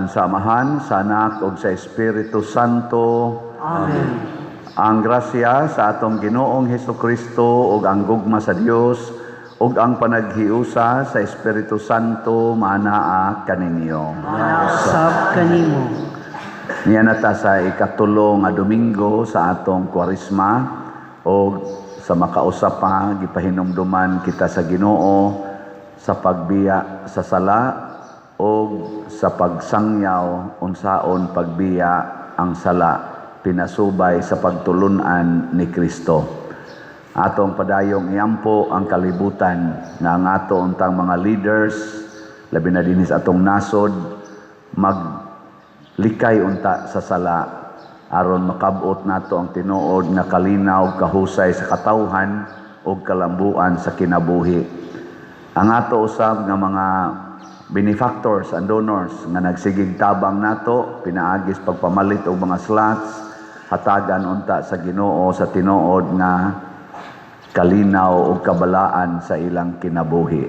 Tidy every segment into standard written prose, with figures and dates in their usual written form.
Ngalan sa Amahan, sa Anak ug sa Espiritu Santo. Amen. Ang grasya sa atong Ginoong Hesukristo ug ang gugma sa Dios ug ang panaghiusa sa Espiritu Santo maanaa kaninyo. Usab kanimo. Niya na ta sa ikatulo nga Domingo sa atong Kwaresma o sa makausa pa gipahinumduman kita sa Ginoo sa pagbiya sa sala o sa pagsangyaw unsaon pagbiya ang sala pinasubay sa pagtulunan ni Kristo. Atong padayong iampo ang kalibutan nga ang ato untang mga leaders, labi na dinhi sa atong nasod, maglikay unta sa sala aron makabot nato ang tinuod nga kalinaw, kahusay sa katawhan ug kalambuan sa kinabuhi. Ang ato usab nga mga benefactors and donors nga nagsigig tabang nato pinaagis pagpamalit og mga slots, hatagan unta sa Ginoo sa tinuod nga kalinaw ug kabalaan sa ilang kinabuhi.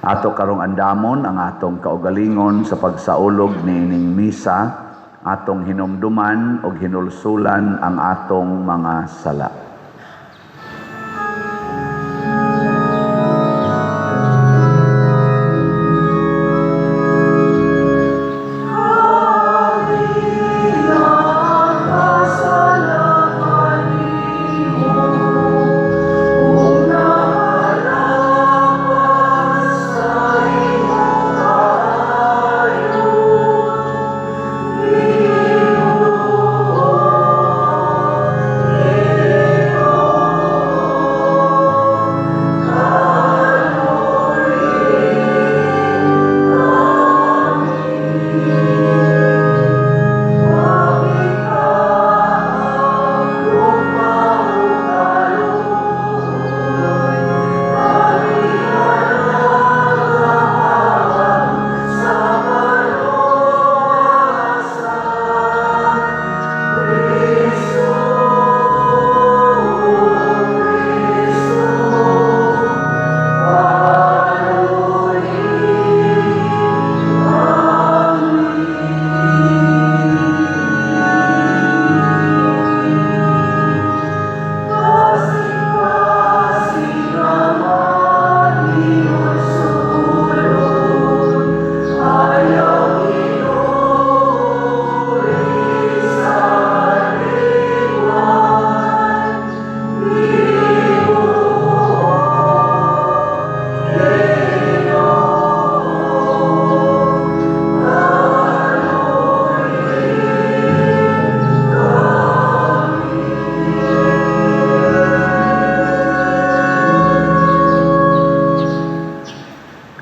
Ato karong andamon ang atong kaugalingon sa pagsaulog niining misa, atong hinumduman ug hinulsulan ang atong mga sala.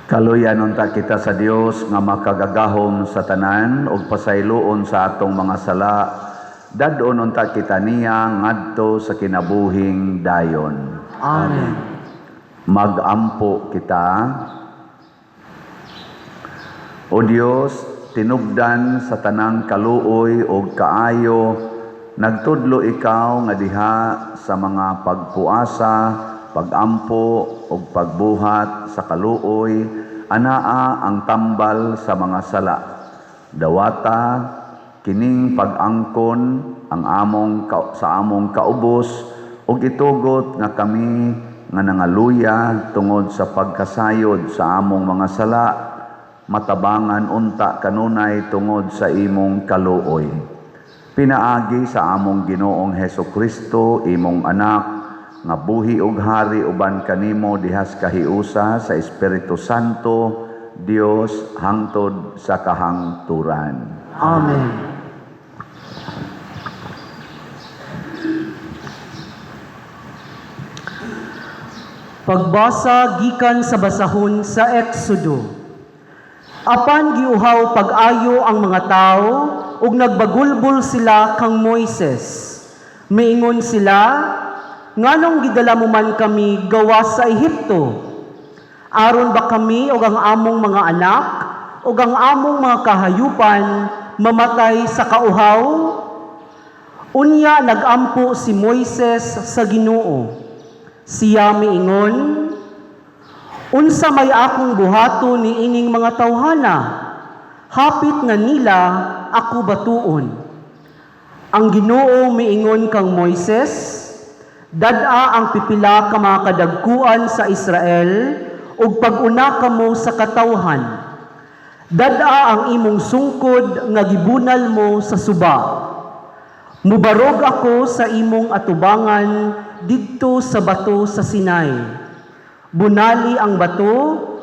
Kaluyan unta kita sa Dios nga makagagahom sa tanan ug pasayloon sa atong mga sala. Dad-on unta kita niya ngadto sa kinabuhing dayon. Amen. Magampo kita. O Dios, tinubdan sa tanang kaluoy ug kaayo, nagtudlo ikaw nga diha sa mga pagpuasa, pagampo ug pagbuhat sa kaluoy, anaa ang tambal sa mga sala. Dawata kining pag-angkon ang among sa among kaubos ug itugot nga kami nga nangaluya tungod sa pagkasayod sa among mga sala, matabangan unta kanunay tungod sa imong kaluoy. Pinaagi sa among Ginoong Hesukristo, imong anak, nga buhi ug hari uban kanimo dihas kahiusa sa Espiritu Santo, Dios hangtod sa kahangturan. Amen. Pagbasa gikan sa basahon sa Exodo. Apan giuhaw pag-ayo ang mga tao ug nagbagulbol sila kang Moises. Miingon sila, nganong gidala mo man kami gawas sa Ehipto? Aron ba kami og ang among mga anak ug ang among mga kahayupan mamatay sa kauhaw? Unya nagampo si Moises sa Ginoo. Siya miingon, unsa may akong buhaton ni ining mga tawhana? Hapit nga nila ako batuon. Ang Ginoo miingon kang Moises, "Dad-a ang pipila ka mga kadagkuan sa Israel ug pag-una kamo sa katawhan. Dad-a ang imong sungkod nga gibunal mo sa suba. Mubarog ako sa imong atubangan didto sa bato sa Sinai. Bunali ang bato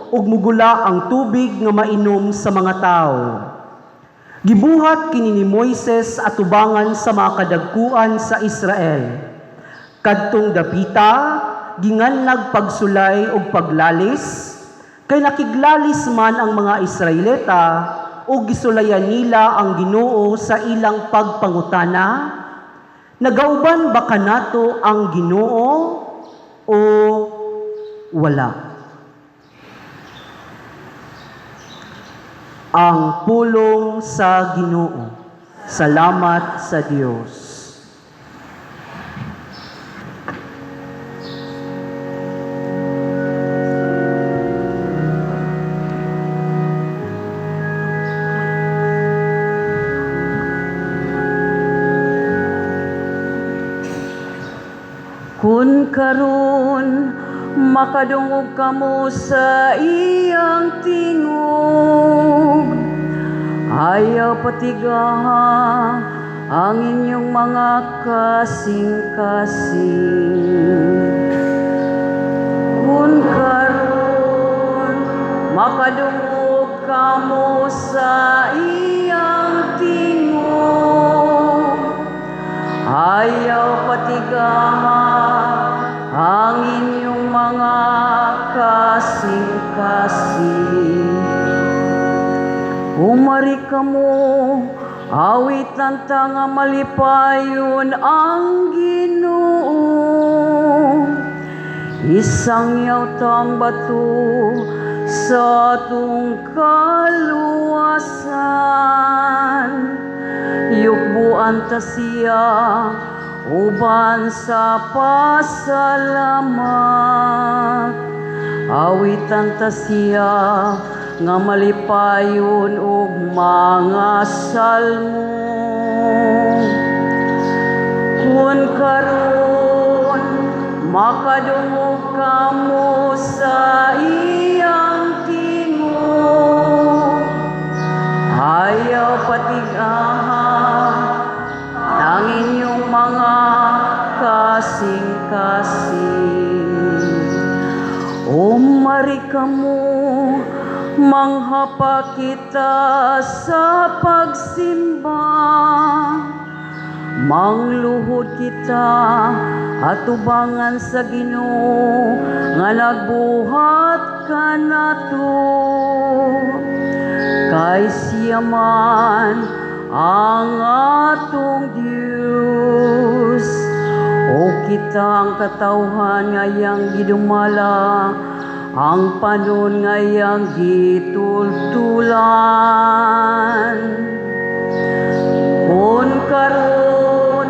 ug mugula ang tubig nga mainom sa mga tao." Gibuhat kini ni Moises atubangan sa mga kadagkuan sa Israel. Kadtong dapita, ginganlag pagsulay ug paglalis, kay nakiglalis man ang mga Israelita ug gisulayan nila ang Ginoo sa ilang pagpangutana, "Nagauban ba kanato ang Ginoo o wala?" Ang pulong sa Ginoo. Salamat sa Dios. Kun karon makadungog kamo sa iyang tingog, ayaw patigaha ang inyong mga kasing-kasing. Kun karon makadungog kamo sa iyang tingog, ayaw patigaha ang inyong mga kasing-kasing. Umari kamo, awitan ta nga malipayon ang Ginoo. Isangyaw ta ang bato sa atong kaluwasan. Yukbuan ta siya uban sa pasalamat. Awitan ta siya nga malipayon og mga salmo. Kun karon makadungog kamo sa iyang tingog, ayaw patigaha ang inyong mga kasing-kasing. Umari kamo, manghapa kita sa pagsimba. Mangluhod kita atubangan sa Ginoo nga nagbuhat kanato. Kay siya man ang atong Dios, o kita ang katawhan nga iyang gidumala, ang panon nga iyang gitultulan. Kun karon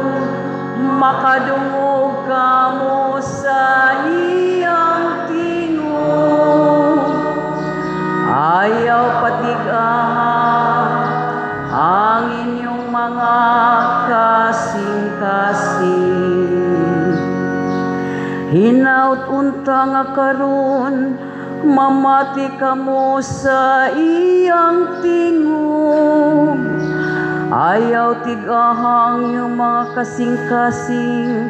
makadungog kamo sa iyang tingog, ayaw patigaha ang inyong mga kasing-kasing. Hinaut unta nga karon mamati kamo sa iyang tingog. Ayaw tigahang inyong mga kasing-kasing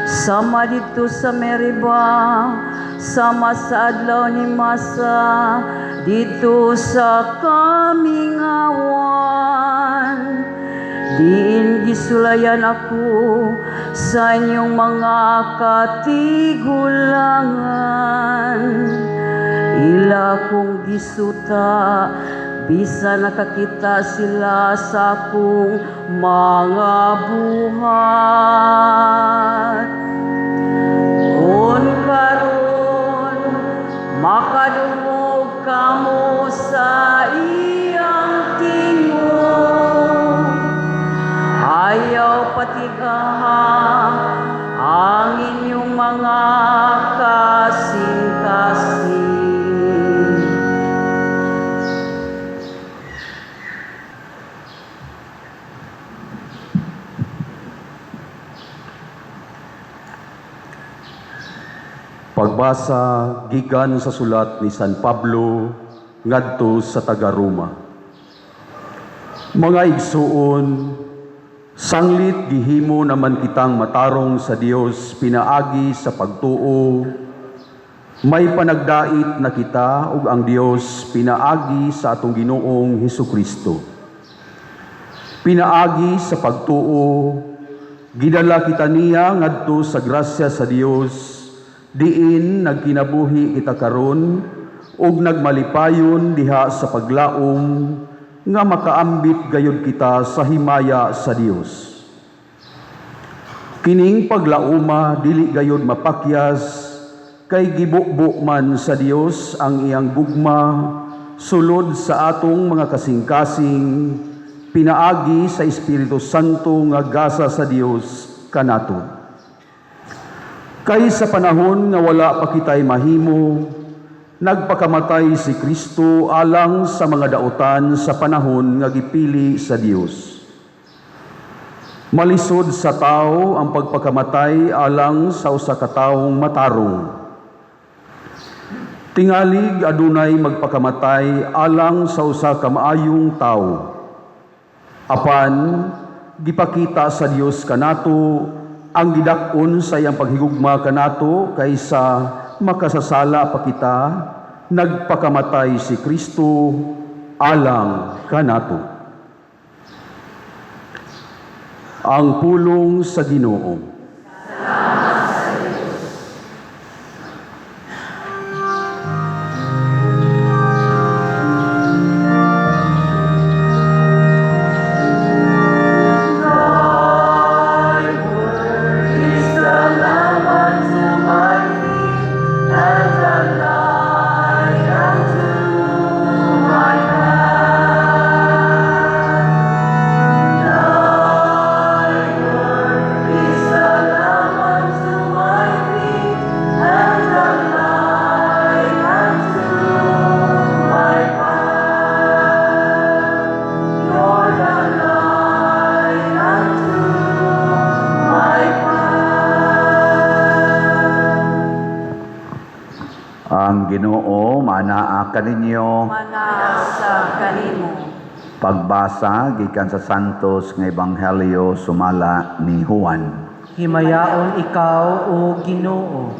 sama didto sa Meriba, sama sa adlaw ni Masa, didto sa kamingawan. Diin gisulayan ako sa inyong mga katigulangan. Ila kong gisuta, bisa nakakita sila sa akong mga buhat. Kun karon makadungog kamo sa iyang tingog, ayaw patigaha ang inyong mga kasing-kasing. Pagbasa gikan sa sulat ni San Pablo ngadto sa taga-Roma. Mga igsuon, sanglit gihimo naman kitang matarong sa Dios pinaagi sa pagtuo, may panagdait na kita ug ang Dios pinaagi sa atong Ginoong Hesukristo. Pinaagi sa pagtuo, gidala kita niya ngadto sa grasya sa Dios, diin nagkinabuhi kita karon ug nagmalipayon diha sa paglaom nga makaambit gayud kita sa himaya sa Dios. Kining paglauma dili gayud mapakyas, kay gibubo man sa Dios ang iyang gugma sulod sa atong mga kasing-kasing pinaagi sa Espiritu Santo nga gasa sa Dios kanato. Kay sa panahon nga wala pa kitay mahimo, nagpakamatay si Kristo alang sa mga dautan sa panahon nga gipili sa Dios. Malisod sa tao ang pagpakamatay alang sa usa ka taong matarong. Tingalig adunay magpakamatay alang sa usa ka maayong tawo. Apan gipakita sa Dios kanato ang gidak-on sa iyang paghigugma kanato, kaysa makasasala pa kita, nagpakamatay si Kristo alang kanato. Ang pulong sa Ginoo. Ang Ginoo manaa kaninyo. Manaa sa kanimo. Pagbasa gikan sa Santos nga Ebanghelyo sumala ni Juan. Himayaon ikaw, O Ginoo.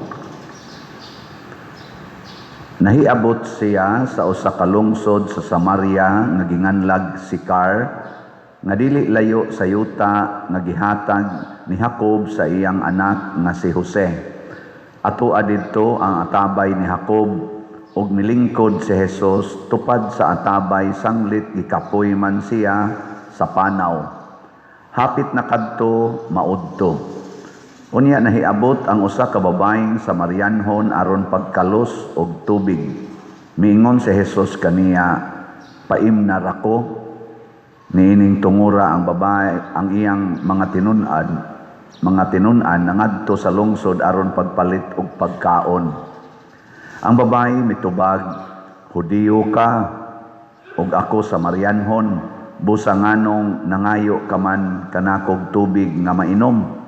Nahiabot siya sa usa ka lungsod sa Samaria nga ginganlag Sikar, nga dili layo sa yuta nga gihatag ni Jacob sa iyang anak nga si Jose. Atoa didto ang atabay ni Jacob, ug milingkod si Jesus tupad sa atabay sanglit gikapoy man siya sa panaw. Hapit na kadto maudto. Unya nahiabot ang usa ka babaeng Samarianhon aron pagkalos og tubig. Miingon si Jesus kaniya, "Paimna ra ko." Niining tungura ang babae ang iyang mga tinun-an nangadto sa lungsod aron pagpalit og pagkaon. Ang babae mitubag, "Hudiyo ka ug ako Samarianhon, busa nganong nangayo ka man kanakog tubig nga mainom?"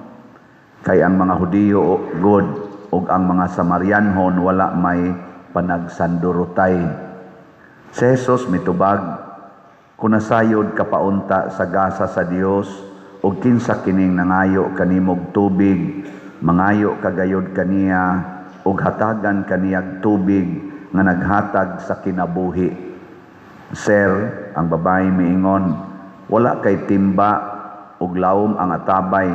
Kay ang mga Hudiyo god ug ang mga Samarianhon wala may panagsandurotay. Si Jesus mitubag, "Kung nasayod ka paunta sa gasa sa Dios ug kinsa kining nangayo kanimog tubig, mangayo ka gayod kaniya ug hatagan kaniyag tubig nga naghatag sa kinabuhi." "Sir," ang babae miingon, "wala kay timba ug lawom ang atabay,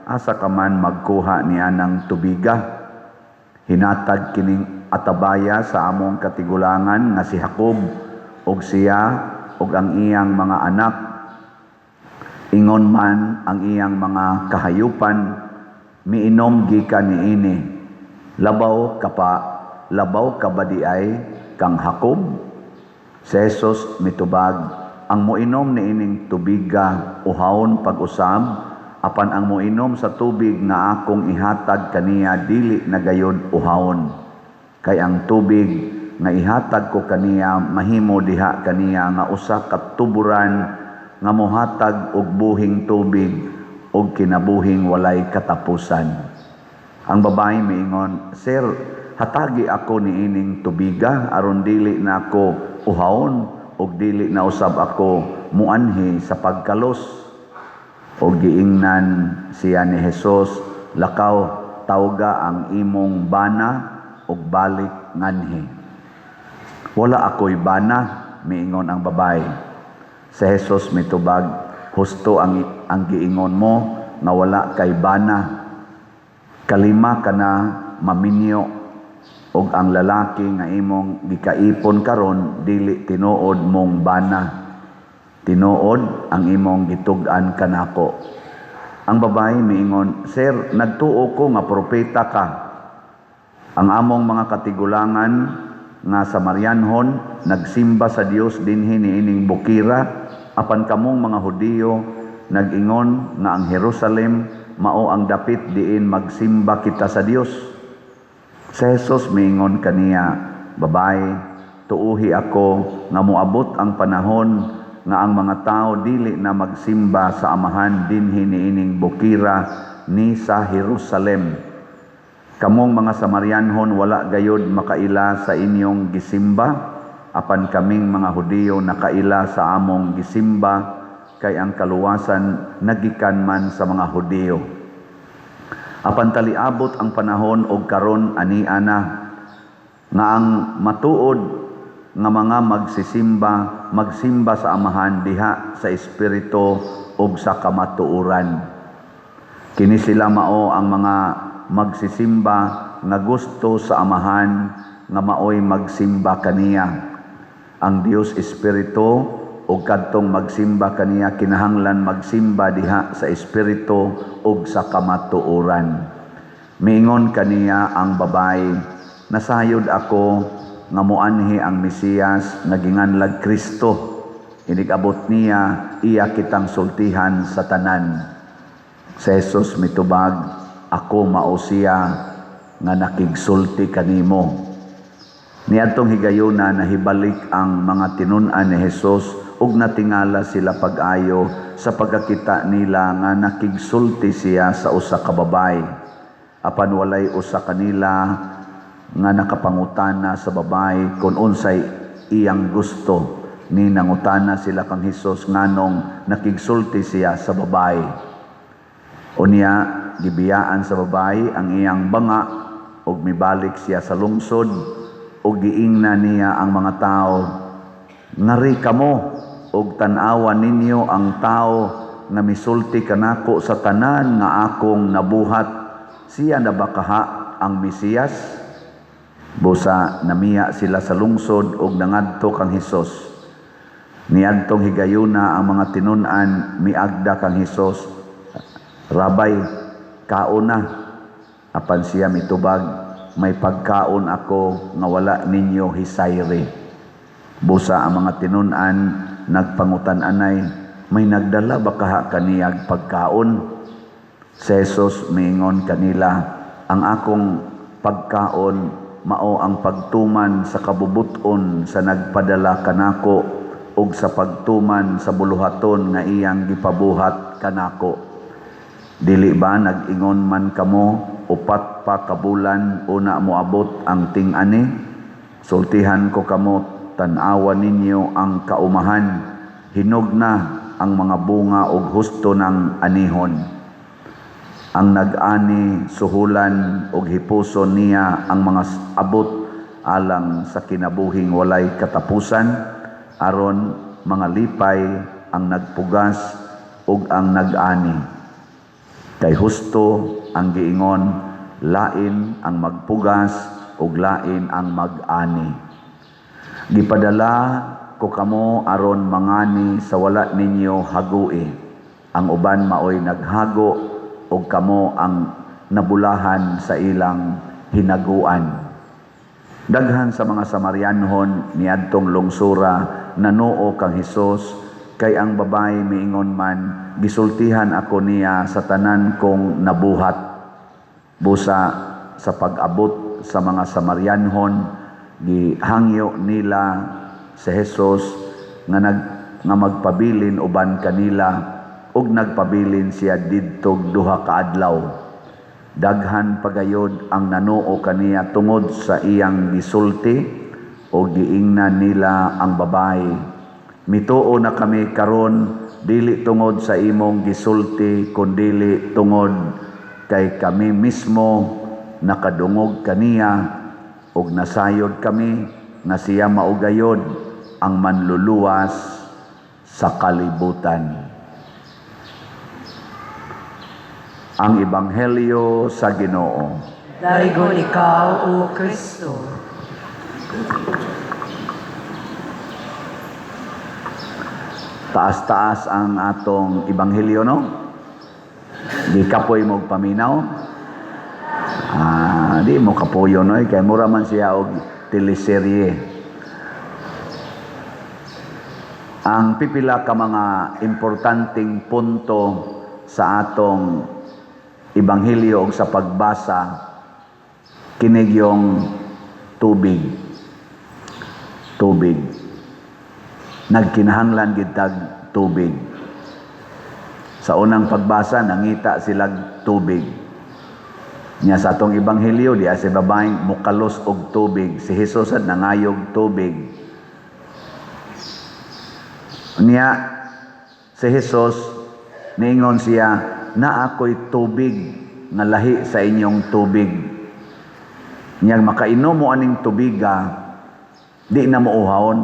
asa ka man magkuha niya ng tubiga? Hinatag kining atabaya sa among katigulangan nga si Jacob, ug siya ug ang iyang mga anak, ingon man ang iyang mga kahayupan, miinom gikan niini. Labaw ka ba diay kang Jacob?" Si Jesus mitubag, "Ang moinom niining tubiga uhawon pag-usab, apan ang moinom sa tubig nga akong ihatag kaniya dili na gayod uhawon. Kay ang tubig nga ihatag ko kaniya mahimo diha kaniya nga usa ka tuburan nga mohatag og buhing tubig og kinabuhing walay katapusan." Ang babae miingon, "Sir, hatagi ako niining tubiga aron dili na ako uhawon ug dili na usab ako muanhi sa pagkalos." Og giingnan siya ni Jesus, "Lakaw, tawga ang imong bana ug balik nganhi." "Wala ako'y bana," miingon ang babae. Si Jesus mitubag, "Husto ang giingon mo nga wala kay bana. Kalima ka na maminyo ug ang lalaki nga imong gikaipon karon dili tinuod mong bana. Tinuod ang imong gitug-an kanako." Ang babae miingon, "Sir, nagtuo ko nga propeta ka. Ang among mga katigulangan nga Samarianhon nagsimba sa Dios dinhi niining bukira, apan kamong mga Hudiyo nag-ingon nga ang Jerusalem mao ang dapit diin magsimba kita sa Dios." Si Jesus miingon kaniya, "Babae, tuuhi ako nga moabot ang panahon nga ang mga tao dili na magsimba sa Amahan dinhi niining bukira ni sa Jerusalem. Kamong mga Samarianhon wala gayod makaila sa inyong gisimba, apan kaming mga Hudiyo nakaila sa among gisimba, kay ang kaluwasan nagikan man sa mga Hudiyo. Apan taliabot ang panahon og karon ania na nga ang matuod nga mga magsisimba magsimba sa Amahan diha sa espiritu ug sa kamatuoran. Kini sila mao ang mga magsisimba nga gusto sa Amahan nga maoy magsimba kaniya. Ang Dios espiritu ug kadtong magsimba kaniya kinahanglan magsimba diha sa espiritu ug sa kamatuoran." Miingon kaniya ang babae, "Nasayod ako nga moanhi ang Mesiyas nga ginganlag Kristo. Inig-abot niya, iya kitang sultihan sa tanan." Si Jesus mitubag, "Ako mao siya nga nakigsulti kanimo." Niadtong higayuna nahibalik ang mga tinun-an ni Jesus ug natingala sila pag-ayo sa pagkakita nila nga nakigsulti siya sa usa ka babae. Apan walay usa kanila nga nakapangutana sa babae kung unsay iyang gusto. Ni nangutana sila kang Hesus nganong nakigsulti siya sa babae. Unya gibiyaan sa babae ang iyang banga ug mibalik siya sa lungsod ug giingna niya ang mga tao, "Ngari kamo ug tan-awa ninyo ang tao nga misulti kanako sa tanan nga akong nabuhat. Siya na ba kaha ang Mesiyas?" Busa namiya sila sa lungsod ug nangadto kang Hesus. Niadtong higayuna ang mga tinun-an miagda kang Hesus, "Rabbi, kaon na." Apan siya mitubag, "May pagkaon ako nga wala ninyo hisayri." Busa ang mga tinun-an nagpangutan-anay, "May nagdala ba kaha kaniyag pagkaon?" Si Jesus miingon kanila, "Ang akong pagkaon mao ang pagtuman sa kabubuton sa nagpadala kanako ug sa pagtuman sa buluhaton nga iyang gipabuhat kanako. Dili ba nag-ingon man kamo, 4 pa ka bulan una moabot ang ting-ani? Sultihan ko kamo, tan-awa ninyo ang kaumahan, hinog na ang mga bunga ug husto ng anihon. Ang nag-ani suhulan ug hipuson niya ang mga abot alang sa kinabuhing walay katapusan, aron mga lipay ang nagpugas ug ang nag-ani. Kay husto ang giingon, lain ang magpugas ug lain ang mag-ani. Gipadala ko kamo aron mangani sa wala ninyo hagui. Ang uban maoy naghago ug kamo ang nabulahan sa ilang hinaguan." Daghan sa mga Samarianhon niadtong lungsura nanuo kang Hesus, kay ang babae miingon man, "Gisultihan ako niya sa tanan kong nabuhat." Busa sa pag-abot sa mga Samarianhon, gihangyo nila si Hesus nga magpabilin uban kanila, ug nagpabilin siya didtog 2 ka adlaw. Daghan pagayod ang nanuo kaniya tungod sa iyang gisulti o giingnan nila ang babae, "Mituo na kami karon, dili tungod sa imong gisulti, kundili tungod kay kami mismo nakadungog kaniya ug nasayod kami nga siya mao gayod ang Manluluwas sa kalibutan." Ang Ebanghelyo sa Ginoo. Daygon ikaw, O Kristo. Taas-taas ang atong ebanghelyo, no? Gikapoy mo og paminaw. Di mo kapoyo, no? Kay mura man siya og teleserye. Ang pipila ka mga importanteng punto sa atong ebanghelyo og sa pagbasa, kinig yung tubig. Tubig. Nagkinahanglan gid tag tubig. Sa unang pagbasa, nangita silag tubig. Nya sa atong ebanghelyo, diya si babaeng mukalos og tubig. Si Jesus ad nangayog tubig. Nya si Jesus niingon siya, "Naa ko'y tubig nga lahi sa inyong tubig. Nya makainom mo aning tubiga, di na mo uhawon.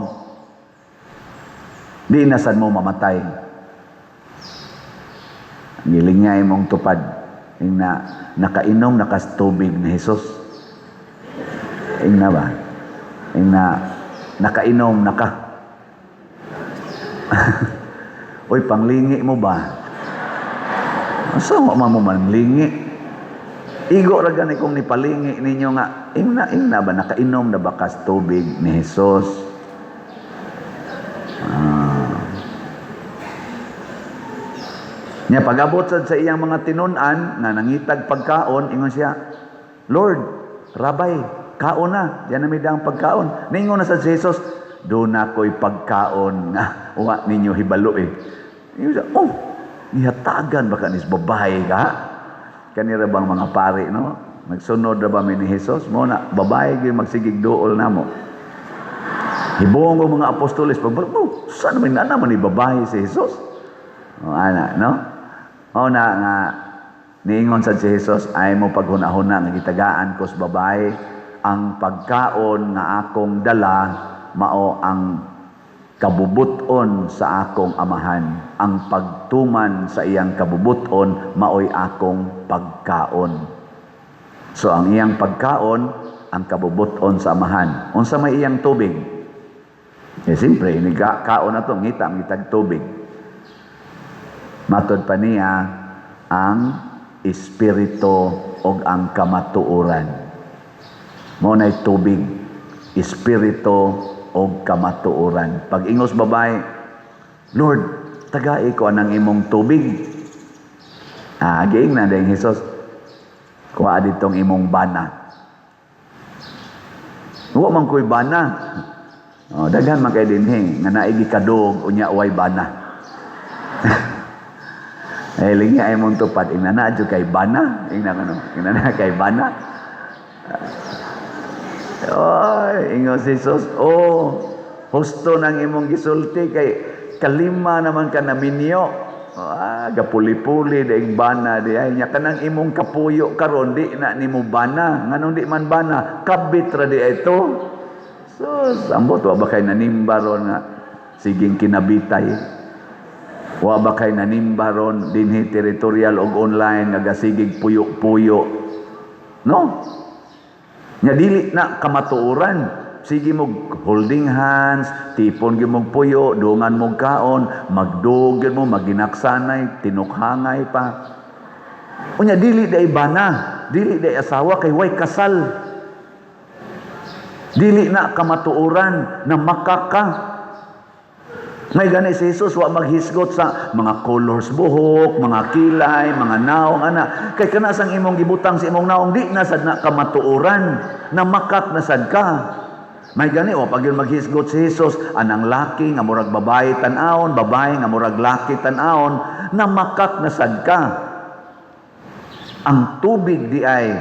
Di na sad mo mamatay." Giling niya imong tupad. Ing na, nakainom na kas tubig ni Jesus. Ing na ba? Ing na, nakainom na ka. Uy, panglingi mo ba? Asa mo man mo manlingi? Igo ra gani kung nipalingi ninyo nga, ing na ba, nakainom na ba kas tubig ni Jesus? Nya pag-abot sad sa iyang mga tinun-an nga nangitag pagkaon, ingon siya, "Lord, Rabbi, kaon na, diyan na may daang pagkaon." Ningon na sa Jesus, "Do na ko'y pagkaon nga wa ninyo hibalo eh." Ingon siya, "Oh, nihatagan ba ka nis babae ka?" Kanira bang mga pari, no? Nagsunod ra ba mi ni Jesus? Mo na, babae gyud magsigig duol namo. Hibuong ko mga apostoles, pagbalik, oh, saan naman na naman ni babae si Jesus? O, ana, no? O na nga, niingon sad si Jesus, "Ay mo paghuna-huna nga gitagaan ko sa babae, ang pagkaon nga akong dala, mao ang kabubuton sa akong amahan. Ang pagtuman sa iyang kabubuton, maoy akong pagkaon." So ang iyang pagkaon, ang kabubuton sa amahan. Unsa may iyang tubig? Siyempre, ini kaon na to, ngita, ngitag tubig. Matod pa niya, ang espiritu og ang kamatuoran. Mao na'y tubig, espiritu og kamatuoran. Pag ingos babae, "Lord, tagai ko anang imong tubig." Giing na dayong Jesus, "Kuha ditong imong bana." "Wa man ko'y bana." Oh, daghan man kay dinhi nga naigi kadug unya way bana. Eh, lingi ay mong tupad, ingna na jud kay bana, ingna kano, ingna na kay bana. Oy, ingon si Jesus, "Oh, husto nang imong gisulti kay kalima naman ka naminyo. Gapuli-puli daig bana di ay nya kanang imong kapuyo karon di na nimo bana, nganong di man bana, kabit ra di ay to." So, ambot wa ba kay nanimba ron nga siging kinabitay? Wa ba kay nanimba ron dinhi territorial og online nga gasigig puyo-puyo? No? Nya dili na kamatuoran. Sige mo holding hands, tipon gyud mog puyo, dungan mog kaon, magdug gyud mo, maginaksanay, tinukhangay pa. Unya dili day bana, dili day asawa kay way kasal. Dili na kamatuoran na makaka. May gani si Jesus wa maghisgot sa mga colors buhok, mga kilay, mga naong ana. Kay kana sang imong gibutang sa imong naong di na sad na kamatuoran na makak na sad ka. May gani wa pag yun maghisgot si Jesus anang laki nga murag babae tan-awon, babae nga murag laki tan-awon, na makak na sad ka. Ang tubig di ay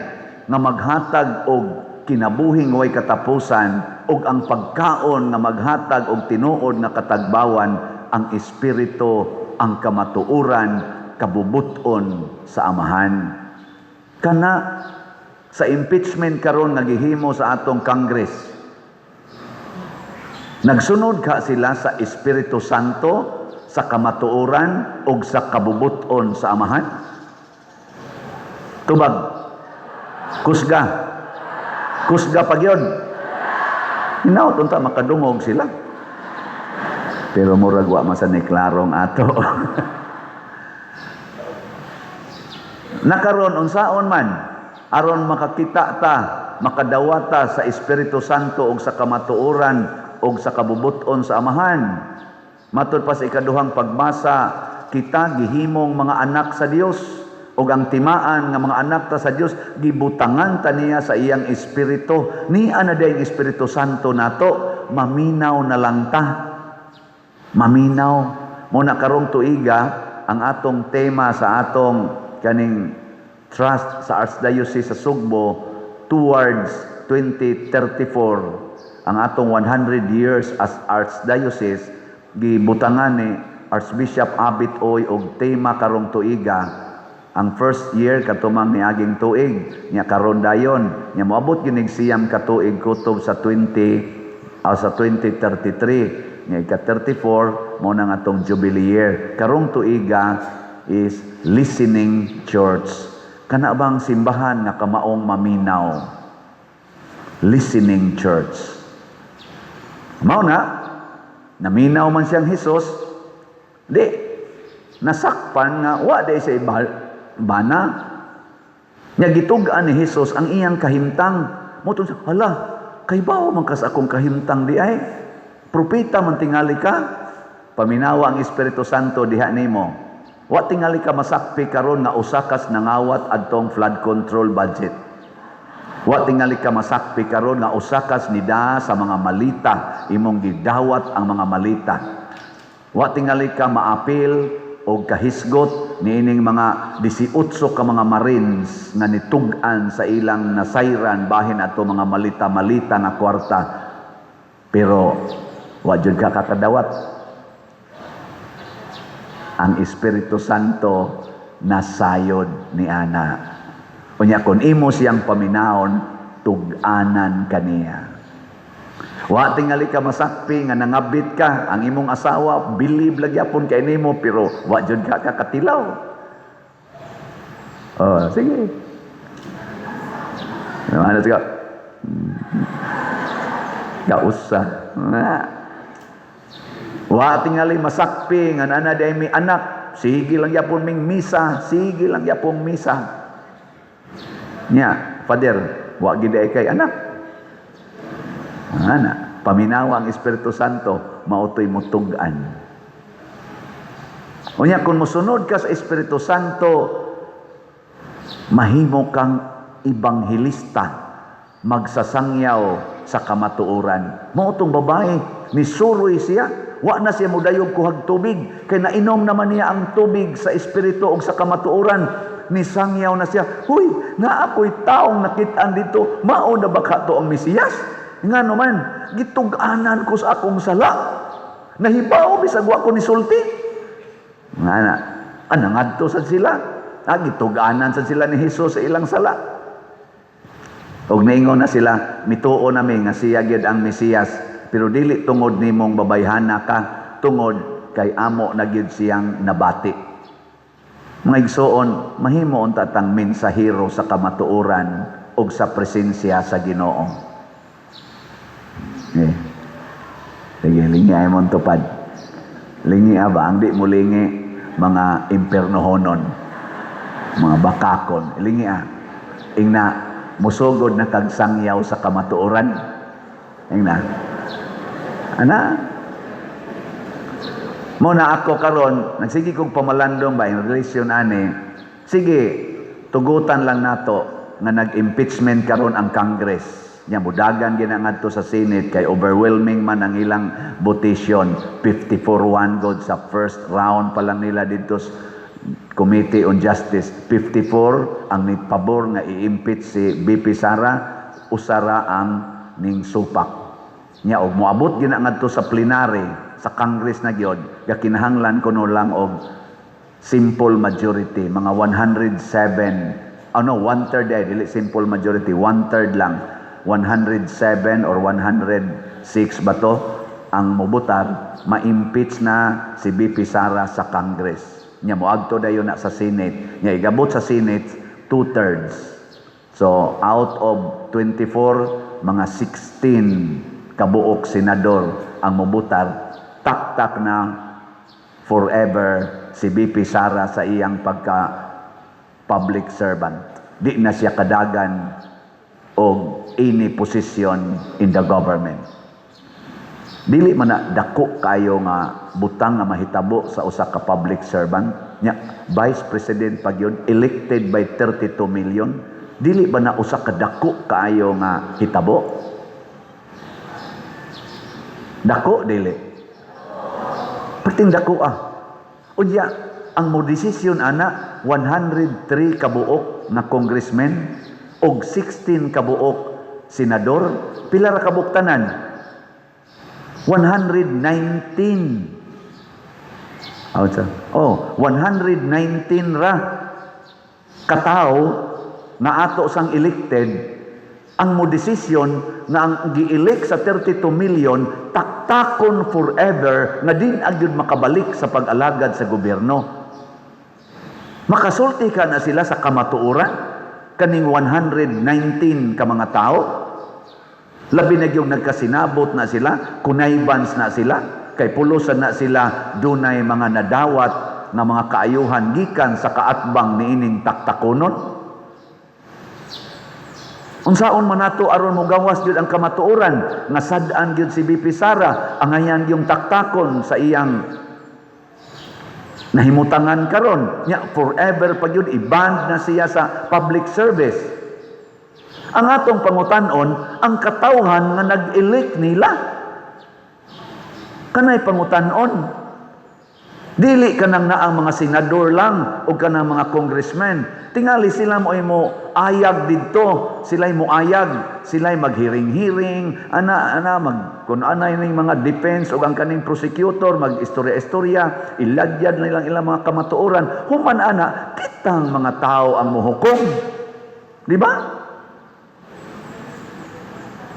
nga maghatag og kinabuhing way katapusan ug ang pagkaon nga maghatag og tinuod nga katagbawan, ang Espiritu, ang kamatuoran, kabubuton sa Amahan. Kana sa impeachment karon nga gihimo sa atong Congress, nagsunod ka sila sa Espiritu Santo, sa kamatuoran ug sa kabubuton sa Amahan? Tubag. Kusga. Kusga pa gyud. Hinaot unta makadungog sila. Pero murag wa man sa ni klarong ato. Nakaron unsaon man aron makakita ta, makadawata sa Espiritu Santo ug sa kamatuoran ug sa kabubuton sa Amahan? Matud pa sa ikaduhang pagbasa, kita gihimong mga anak sa Dios ug ang timaan nga mga anak ta sa Dios, gibutangan ta niya sa iyang Espiritu. Nia na diay ang Espiritu Santo nato, maminaw na lang ta. Maminaw. Mo na karong tuiga ang atong tema sa atong kaning trust sa Archdiocese sa Sugbo towards 2034, ang atong 100 years as Archdiocese, gibutangan ni Archbishop Abit Uy og tema karong tuiga. Ang first year katumang niaging tuig nya, karon dayon nya moabot ginig 9 ka tuig kutob sa 20 sa 2033 nya, ika 34 mo na atong jubilee year. Karong tuiga is listening church. Kana bang simbahan nga kamaong maminaw? Listening church. Mao na naminaw man siyang Hesus, di nasakpan nga wa di sa bana nya. Gitug-an ni Hesus ang iyang kahimtang. Mo siya, "Hala, kay bawo man kas akong kahimtang di ay propeta man tingali ka." Paminawa ang Espiritu Santo diha nimo. Wa tingali ka masakpi karon nga usa kas nangawat adtong flood control budget. Wa tingali ka masakpi karon nga usa kas nida sa mga malita, imong gidawat ang mga malita. Wa tingali ka maapil o kahisgot niining mga 18 ka mga Marines nga nitug-an sa ilang nasayran bahin ato mga malita-malita nga kwarta. Pero wa jud ka kakadawat. Ang Espiritu Santo nasayod ni ana. Unya kon imo siyang paminawon, tug-anan kaniya. Wa tingali ka masakpi nga nangabit ka, ang imong asawa bilib lagi apon kay nimo, pero wa jud ka kakatilaw. Oh, sige. Ano ka? Kausa. Wa tingali masakpi nga nana di mi anak, sige lang yapon ming misa, sige lang yapon misa. Nya, Father, wa gid ay kay anak. Ana, paminawa ang Espiritu Santo, mautoy mo tug-an. Unya kung mosunod ka sa Espiritu Santo, mahimo kang ibanghilista, magsasangyaw sa kamatuoran. Mao tong babae, nisuroy siya, wa na siya mudayog kuhag tubig, kay nainom naman niya ang tubig sa Espiritu ug sa kamatuoran. Nisangyaw na siya, "Huy, naa ko'y taong nakit-an dito, mao na ba ka to ang Mesiyas? Ngano man, gitug-anan ko sa akong sala. Nahibaw bisag wa ko nisulti." Nga na, anangadto sad sila. Ah, gitug-anan sad sila ni Jesus sa ilang sala. Og naingon na sila, "Mituo nami nga siya gyud ang Mesiyas, pero dili tungod nimong babayhana ka, tungod kay amo na gyud siyang nabati." Mga igsoon, mahimo unta tang mensahero sa kamatuoran ug sa presensya sa Ginoo. Eh. Sige, lingi ay mong tupad. Lingi ba? Ang di mo lingi, mga impernohonon, mga bakakon. Lingi ah. Ingna, musugod na kag sangyaw sa kamatuoran. Ingna. Ana, mo na ako karon, nagsige kog pamalandong ba in relation ani. Sige, tugutan lang nato nga nag-impeachment karon ang Congress. Nya mudagan gina ngadto sa Senate kay overwhelming man ang ilang votation, 54-1 god sa first round pa lang nila didto. Committee on Justice, 54 ang ni pabor nga i-impeach si VP Sara, usa ra ang ning supak. Nya og moabot gyud na ngadto sa plenary sa Congress na gyud, gakinahanglan kuno lang og simple majority, mga 107, ano, one third ay dili simple majority, one third lang, 107 or 106 ba to ang mobotar, ma-impeach na si VP Sara sa Congress. Nya moadto dayon na sa Senate. Nya igabot sa Senate, two thirds. So out of 24, mga 16 kabuok senador ang mobotar, taktak na forever si VP Sara sa iyang pagka public servant. Di na siya kadagan og any position in the government. Dili man na dako kayo nga butang nga mahitabo sa usa ka public servant? Nya vice president pa gyud, elected by 32 million. Dili ba na usa ka dako kaayo nga hitabo? Dako, dili? Perting dako ah. Unya, ang mo desisyon ana 103 kabuok na congressmen og 16 kabuok senador. Pila ra kabuok tanan? 119. Oh, oh, 119 ra katawo nga ato sang elected ang mo desisyon nga ang gi-elect sa 32 million taktakon forever nga di na gyud makabalik sa pag-alagad sa gobyerno. Makasulti ka na sila sa kamatuoran kaning 119 ka mga tao? Labi na gyud nagkasinabot na sila, connivance na sila, kay pulosan na sila dunay mga nadawat nga mga kaayuhan gikan sa kaatbang niining taktakonon. Unsaon man nato aron mogawas gyud ang kamatuoran nga sad-an gyud si VP Sara, angayan yung taktakon sa iyang nahimutangan karon? Nya forever pa gyud i-banned na siya sa public service. Ang atong pangutan-on, ang katawhan nga nag-elect nila. Kanay pangutan-on. Dili kanang naang mga senador lang o kanang mga congressmen. Tingali sila mo ay mo ayag didto, sila'y mo ayag, sila'y maghiring-hiring, ana ana mag kun ana ning mga defense o ang kaning prosecutor mag-istorya-istorya, iladyad nilang ilang mga kamatuoran. Human ana, kitang mga tao ang mohukom. Di ba?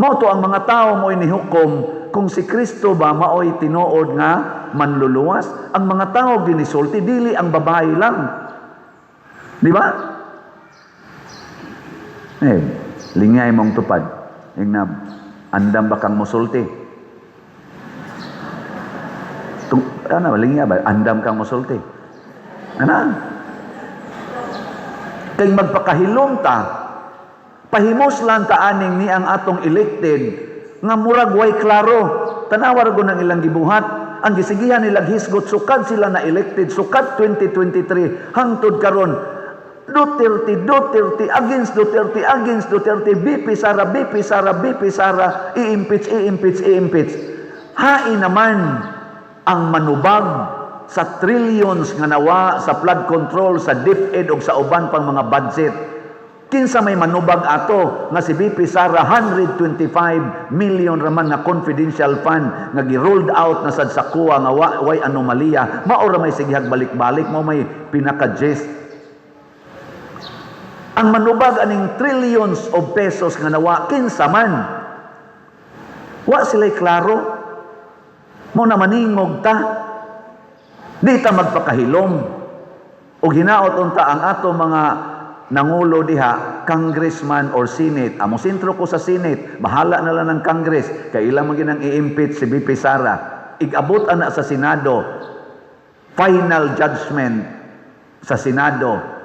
Mao to ang mga tao mo'y nihukom kung si Kristo ba maoy tinuod nga manluluwas. Ang mga tao ginisulti, dili ang babae lang. Di ba? Eh, lingay mong tupad. Ingna, andam ba kang musulti? Tung, ano, lingay ba? Andam kang musulti. Ano? Kay magpakahilom ta, pahimuslan ta aning ni ang atong elected nga murag way klaro. Tanawa ra ng ilang gibuhat. Ang gisigihan nilang hisgot sukad sila na elected, sukad 2023 hangtod karon, Duterte, Duterte, against Duterte, against Duterte, VP Sara, VP Sara, VP Sara, i-impeach, i-impeach, i-impeach. Hain naman ang manubag sa trillions nga nawa sa flood control, sa DepEd o sa uban pang mga budget? Kinsa may manubag ato nga si VP Sara, 125 million raman nga confidential fund nga gi-rolled out na sad sa COA nga way anomalya, mao ra may sigihag balik-balik, mao may pinaka-gist? Ang manubag aning trillions of pesos nga nawa, kinsa man? Wa sila'y klaro. Mao na maningog ta. Di ta magpakahilom. Og hinaot unta ang ato mga nangulo diha, congressman or senate. Amo sentro ko sa Senate, bahala na lang ng Congress kay ilang man ginang i-impeach si VP Sara. Igabot ana sa Senado, final judgment sa Senado.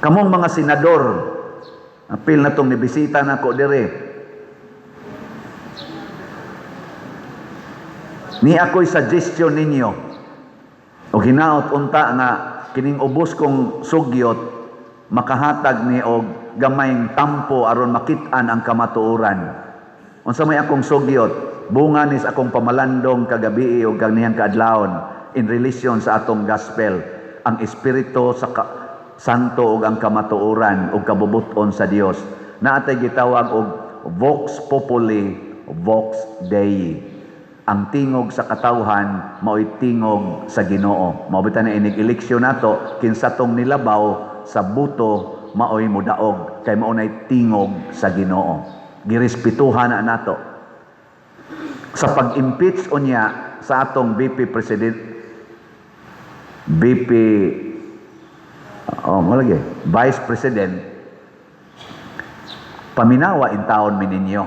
Kamong mga senador, apil na tong nibisita nako dire. Ni ako'y suggestion ninyo. O hinaot unta nga kining ubos kong sugyot makahatag ni og gamayng tampo aron makit-an ang kamatuoran. Unsa may akong sugyot? Bunga nis akong pamalandong kagabi o kanihang kaadlawon in relation sa atong gospel. Ang Espiritu sa Santo ug ang kamatuoran ug kabubuton sa Dios. Naa tay gitawag og vox populi, vox Dei. Ang tingog sa katawhan mao'y tingog sa Ginoo. Mao bitaw na inig eleksyon nato, kinsa tong nilabaw sa buto mao'y mudaog kay mao nay tingog sa Ginoo. Girespetuhan na nato. Sa pag-impeach unya sa atong VP President, VP, oh, mo lagi, Vice President, paminawa in taon mi ninyo.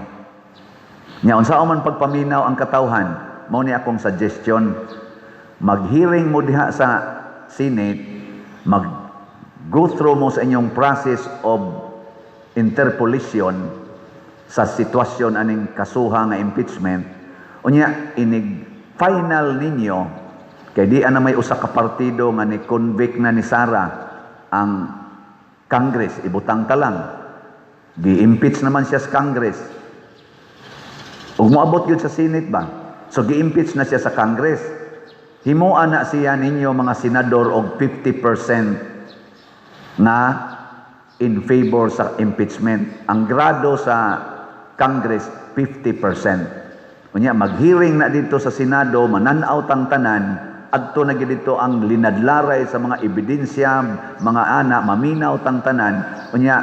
Nya unsa man pagpaminaw ang katawhan, mao ni akong suggestion, mag-hearing mo diha sa Senate, mag go through mo sa inyong process of interpolation sa sitwasyon aning kasuha nga impeachment. Unya inig final ninyo, kay di ana may usa ka partido nga ni convict na ni Sara ang Congress, ibutang ta lang gi-impeach naman siya sa Congress ug moabot gyud sa Senate ba. So gi-impeach na siya sa Congress, himoa na siya ninyo mga senador og 50% na in favor sa impeachment. Ang grado sa Congress, 50%. Unya mag-hearing na dito sa Senado, mananaw tang tanan, adto na gid dito ang linadlaray sa mga ebidensya, mga ana, maminaw tang tanan. Unya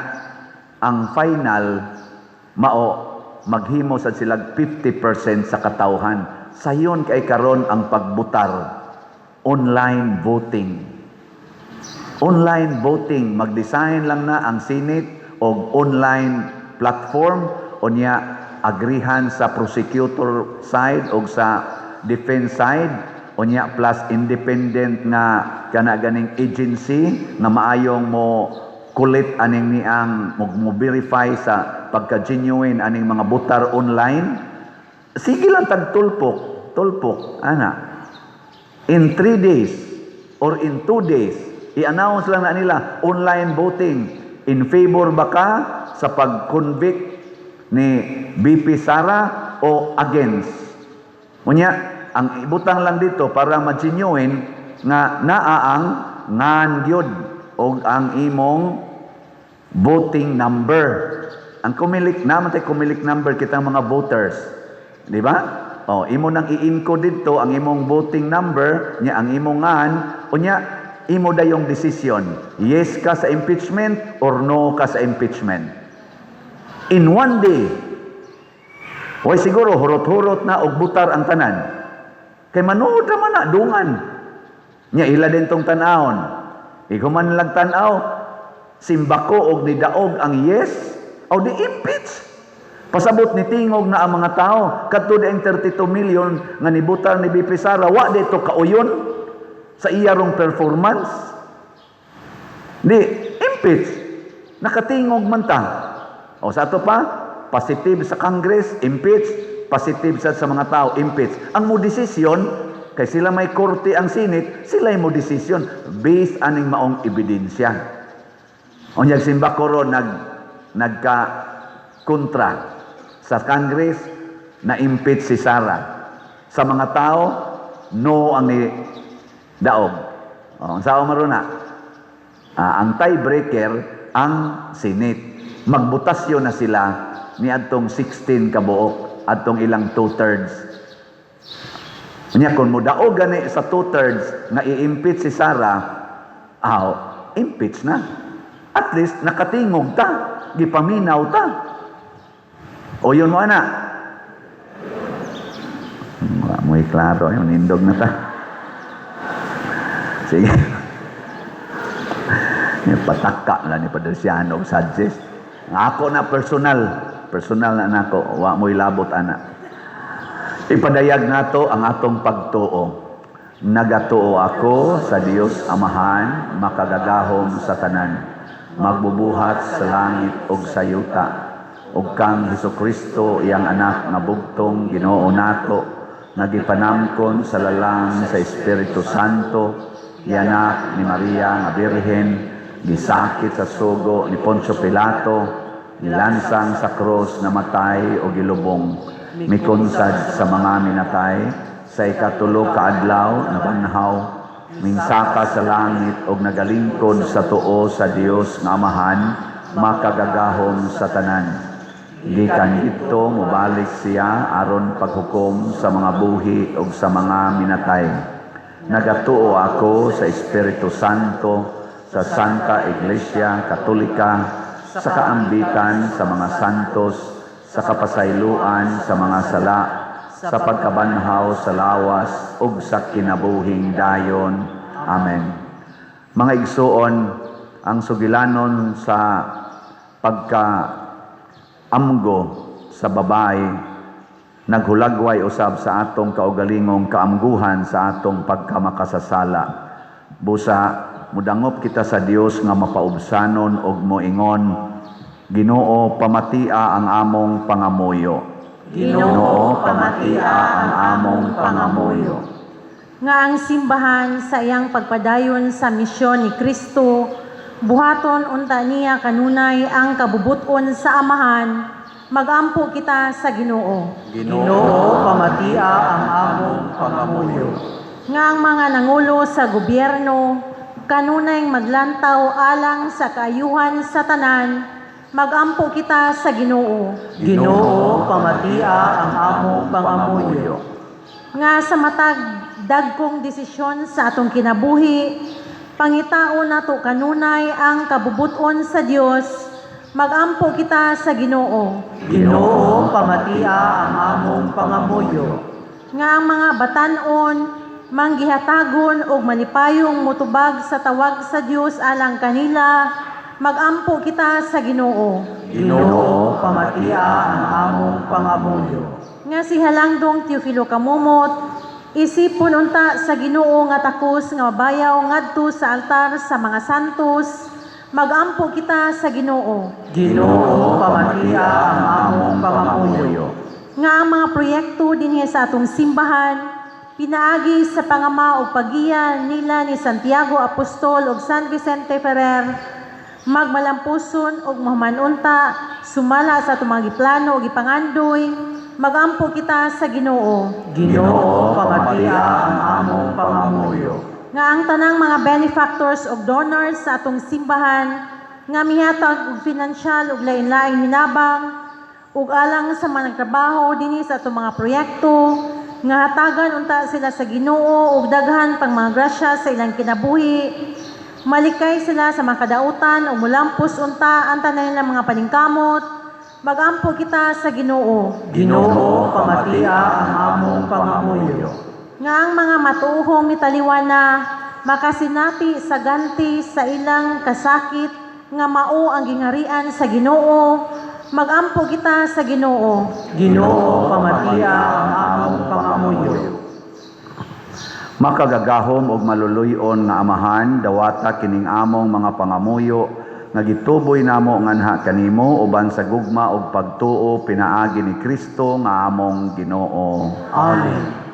ang final mao maghimo sad sila 50% sa katawhan. Sayon kay karon ang pagbutar, online voting. Online voting, mag-design lang na ang Senate og online platform, unya agrihan sa prosecutor side og sa defense side, unya plus independent nga kana ganing agency nga maayong mo kulit aning niang mo verify sa pagka-genuine aning mga butar online. Sige lang tagtulpok tulpok ana. In 3 days or in 2 days, i-announce lang na nila online voting, in favor ba ka sa pag-convict ni VP Sara o against. Unya ang ibutang lang dito para ma-genuine nga naa ang ngan gyud og ang imong voting number. Ang Comelec naman tay Comelec number kitang mga voters. Di ba? Oh, imo nang i-encode dito ang imong voting number, nya ang imong ngan, unya imo dayong decision. Yes ka sa impeachment or no ka sa impeachment. In one day. Way siguro hurot-hurot na og butar ang tanan. Kay manood naman na dungan. Nya ila din tong tan-awon. Ikaw man lang tan-aw, simbako og nidaog ang yes, o di impeach. Pasabot ni tingog na ang mga tao kadto di ang 32 million nga nibutar ni VP Sara, wa dito kauyon sa iyarong performance. Di impeach. Nakatingog man ta. O sa ato pa, positive sa Congress, impeach, positive sa mga tao, impeach. Ang mo desisyon, kay sila may korte ang Senate, sila mo desisyon based aning maong ebidensya. Unyag simbako ron nagka kontra sa Congress na impeach si Sara. Sa mga tao, no ang ni daog. O, ang sao maron na? Ah, ang tiebreaker ang Senate. Magbotasyon na sila ni adtong 16 kabuok, adtong ilang two-thirds. Unya kung mudaog gani sa two-thirds nga i-impeach si Sara, aw, impeach na. At least nakatingog ta, gipaminaw ta. O yun mo ana. Wala mo'y klaro, yun, nindog na ta. Sige. Pataka lang ni Padre Siano suggest. Ang ako na personal, personal na nako, wa mo'y labot ana. Ipadayag nato ang atong pagtuo. Nagatuo ako sa Dios Amahan, makagagahom sa tanan, magbubuhat sa langit ug sa yuta, ug kang Hesukristo, iyang anak nga bugtong Ginoo nato, nga gipanamkon sa lalang sa Espiritu Santo, anak ni Maria nga Birhen, gisakit sa sugo ni Poncio Pilato, nilansang sa krus, namatay o gilubong, mikonsad sa mga minatay, sa ikatulo ka adlaw nabanhaw, Mingsaka sa langit og nagalingkod sa tuo sa Dios nga Amahan, makagagahom sa tanan. Gikan didto mobalik siya aron paghukom sa mga buhi ug sa mga minatay. Nagatuo ako sa Espiritu Santo, sa Santa Iglesia Katolika, sa kaambitan sa mga santos, sa kapasayloan sa mga sala, sa pagkabanhaw sa lawas ug sa kinabuhing dayon. Amen. Mga igsuon, ang sugilanon sa pagka amgo sa babae naghulagway usab sa atong kaugalingong kaamguhan sa atong pagkamakasasala. Busa mudangop kita sa Dios nga mapaubsanon og moingon, Ginoo, pamatia ang among pangamuyo. Ginoo, pamatia ang among pangamuyo. Nga ang simbahan sa iyang pagpadayon sa misyon ni Kristo, buhaton unta niya kanunay ang kabubuton sa Amahan, magampo kita sa Ginoo. Ginoo, pamatia ang among pangamuyo. Nga ang mga nangulo sa gobyerno kanunay maglantaw alang sa kaayuhan sa tanan, magampo kita sa Ginoo. Ginoo, pamatia ang among pangamuyo. Nga sa matag dagkong desisyon sa atong kinabuhi, pangitaon nato kanunay ang kabubuton sa Dios, magampo kita sa Ginoo. Ginoo, pamatia ang among pangamuyo. Nga ang mga batan-on manggihatagon og malipayong motubag sa tawag sa Dios alang kanila, magampo kita sa Ginoo. Ginoo, pamatia ang among pangamuyo. Nga si Halangdong Teofilo Camomot isipon unta sa Ginoo nga takos nga mabayaw ngadto sa altar sa mga santos, magampo kita sa Ginoo. Ginoo, pamatia ang among pangamuyo. Nga ang mga proyekto dinhi sa atong simbahan pinaagi sa pangama ug paggiya nila ni Santiago Apostol ug San Vicente Ferrer magmalampuson ug mahuman-unta sumala sa atong mga giplano ug gipangandoy, magampo kita sa Ginoo. Ginoo, pamatia ang among pangamuyo. Nga ang tanang mga benefactors ug donors sa atong simbahan nga mihatag og pinansyal ug lain-laing hinabang ug alang sa mga nagtrabaho dinhi sa atong mga proyekto, nga hatagan unta sila sa Ginoo ug daghan pang mga grasya sa ilang kinabuhi, malikay sila sa mga kadautan ug mulampos unta ang tanan nilang mga paningkamot, magampo kita sa Ginoo. Ginoo, pamatia ang among pangamuyo. Nga ang mga matuohong mitaliwan na makasinati sa ganti sa ilang kasakit nga mao ang gingarian sa Ginoo, magampo kita sa Ginoo. Ginoo, pamatia ang among pangamuyo. Makagagahom og maluluy-on nga Amahan, dawata kining among mga pangamuyo nga gituboy namo nganha kanimo uban sa gugma ug pagtuo pinaagi ni Kristo nga among Ginoo. Amen.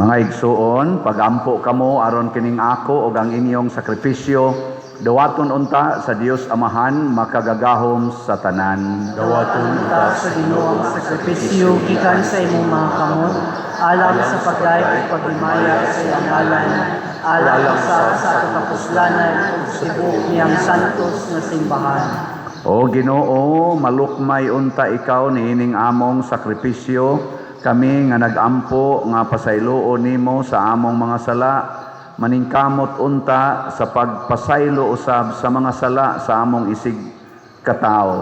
Mga igsuon, pagampo kamo aron kining ako ug ang inyong sakripisyo dawaton unta sa Dios Amahan makagagahom sa tanan. Dawaton Unta sa Ginoo ang sakripisyo gikan sa imong mga kamot, alang sa pagdayeg ug paghimaya sa iyang ngalan, alang usab sa atong kapuslanan ug sa tibuok niyang santos nga simbahan. O Ginoo, malukmay unta ikaw niining among sakripisyo, kami nga nagampo nga pasayloon nimo sa among mga sala, maningkamot unta sa pagpasaylo usab sa mga sala sa among isig katao.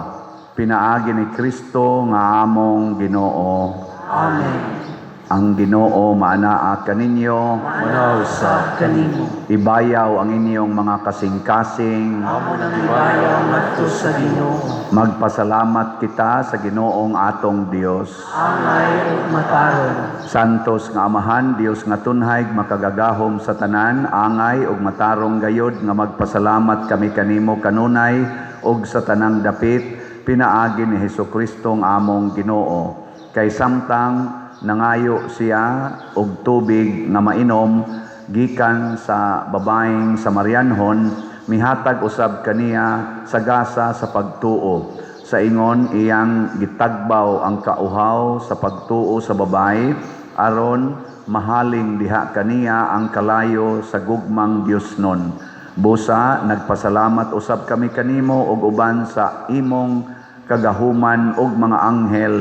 Pinaagi ni Kristo nga among Ginoo. Amen. Ang Ginoo maanaa kaninyo, Manaw sa Kanimo. Ibayaw ang inyong mga kasing-kasing. Amo nang ibayaw ngadto sa Ginoo. Magpasalamat kita sa Ginoong atong Dios. Angay ug matarong. Santos nga Amahan, Dios nga tunhay, makagagahom sa tanan, angay ug matarong gayod nga magpasalamat kami kanimo kanunay ug sa tanang dapit pinaagi ni Hesukristo ang among Ginoo. Kay samtang nangayo siya og tubig nga mainom gikan sa babaeng Samarianhon, mihatag usab kaniya sa gasa sa pagtuo. Sa ingon iyang gitagbaw ang kauhaw sa pagtuo sa babae aron mahaling diha kaniya ang kalayo sa gugmang Dios nun. Busa nagpasalamat usab kami kanimo ug uban sa imong kagahuman ug mga anghel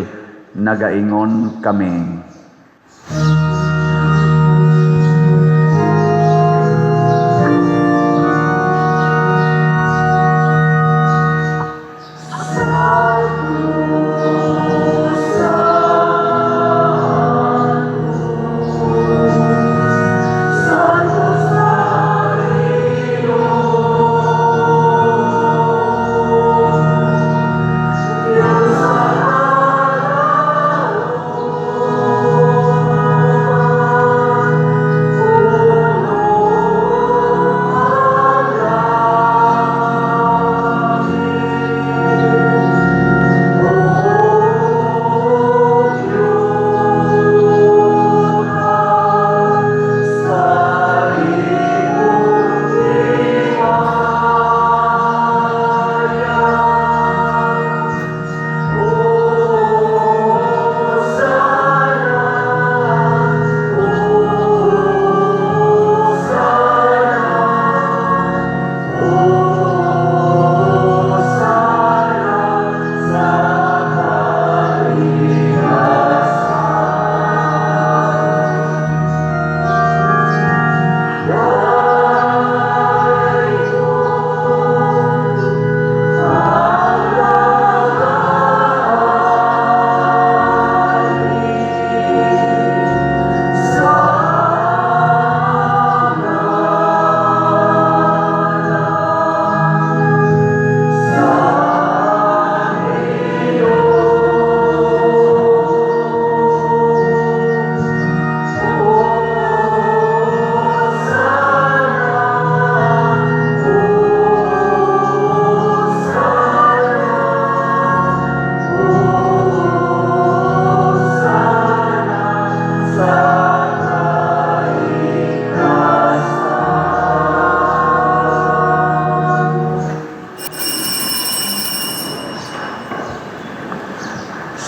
nagaingon kami.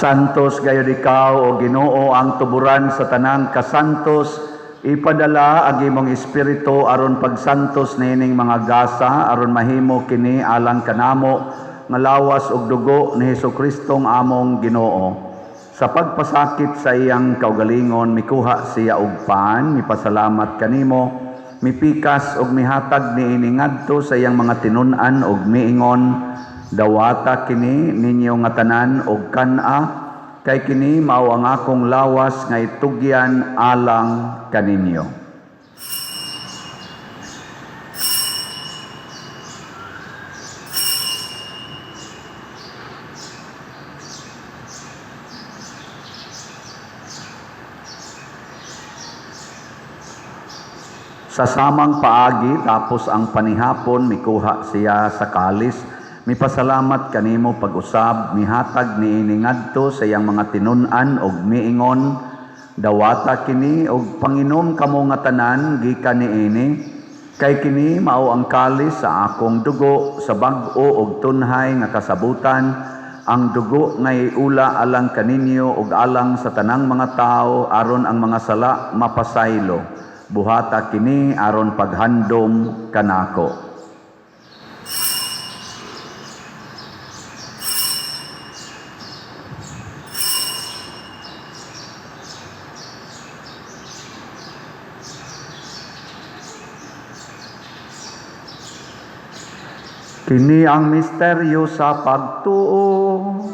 Santos gayud ikaw o Ginoo ang tuburan sa tanang kasantos, ipadala ang imong espiritu aron pagsantos niining mga gasa aron mahimo kini alang kanamo nga lawas ug dugo ni Hesukristo ang among Ginoo. Sa pagpasakit sa iyang kaugalingon mikuha siya og pan, mipasalamat kanimo, mipikas ug mihatag niini ngadto sa iyang mga tinun-an ug miingon, dawata kini ninyo nga tanan og kan-a, kay kini mao ang akong lawas nga itugyan alang kaninyo. Sa samang paagi tapos ang panihapon mikuha siya sa kalis, mipasalamat kanimo pag-usab, mihatag niini ngadto sa iyang mga tinun-an og miingon, Dawata kini og panginom kamo nga tanan gikan niini, kay kini mao ang kalis sa akong dugo sa bag-o og tunhay nga kasabutan, ang dugo nga iula alang kaninyo ug alang sa tanang mga tawo aron ang mga sala mapasaylo. Buhata kini aron paghandom kanako. Kini ang misteryo sa pagtuo.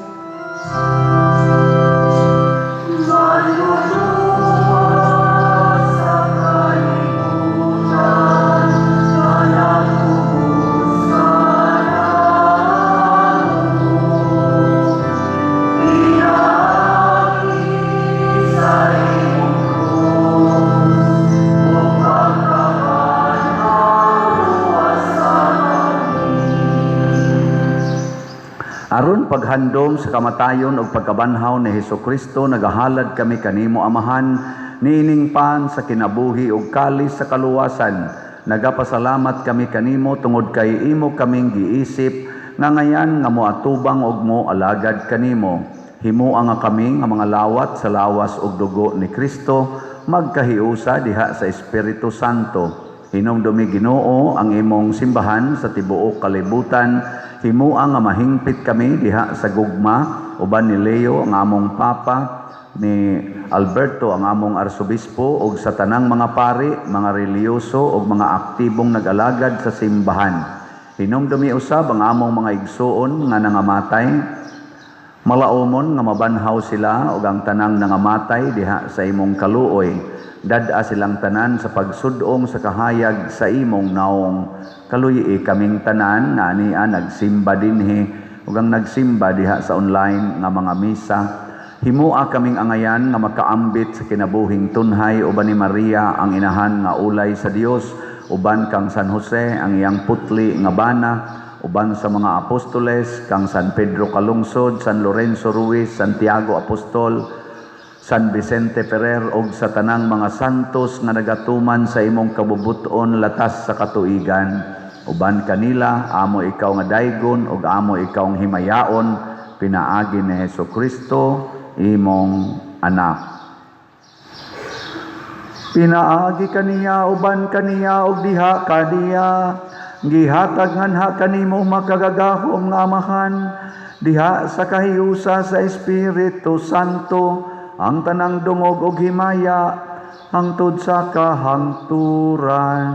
Aron paghandom sa kamatayon ug pagkabanhaw ni Hesukristo, nagahalad kami kanimo, Amahan, niining pan sa kinabuhi ug kalis sa kaluwasan. Nagapasalamat kami kanimo tungod kay imo kaming giisip nga ngayan nga moatubang og mo alagad kanimo. Himoa nga kami nga mga lawat sa lawas ug dugo ni Kristo magkahiusa diha sa Espiritu Santo. Hinumdumi, Ginoo, ang imong simbahan sa tibuok kalibutan. Himoa nga mahingpit kami diha sa gugma uban ni Leo ang among Papa, ni Alberto ang among arsobispo, ug sa tanang mga pari, mga relihiyoso ug mga aktibong nag-alagad sa simbahan. Hinumdumi usab ang among mga igsuon nga nangamatay. Malaumon nga mabanhaw sila ug ang tanang nangamatay diha sa imong kaluoy. Dad-a silang tanan sa pagsudong sa kahayag sa imong naong. Kaluyi kaming tanan nga ania nagsimba dinhi ug ang nagsimba diha sa online nga mga misa. Himoa kaming angayan nga makaambit sa kinabuhing tunhay uban ni Maria ang inahan nga ulay sa Dios, uban kang San Jose ang iyang putli nga bana, uban sa mga apostoles, kang San Pedro Calungsod, San Lorenzo Ruiz, Santiago Apostol, San Vicente Ferrer ug sa tanang mga santos nga nagatuman sa imong kabubuton latas sa katuigan. Uban kanila amo ikaw nga daygon ug amo ikaw nga himayaon pinaagi ni Hesukristo imong anak. Pinaagi kaniya, uban kaniya ug diha kaniya, gihatag nganha kanimo makagagahom nga Amahan diha sa kahiusa sa Espiritu Santo ang tanang dungog ug himaya hangtod sa kahangturan.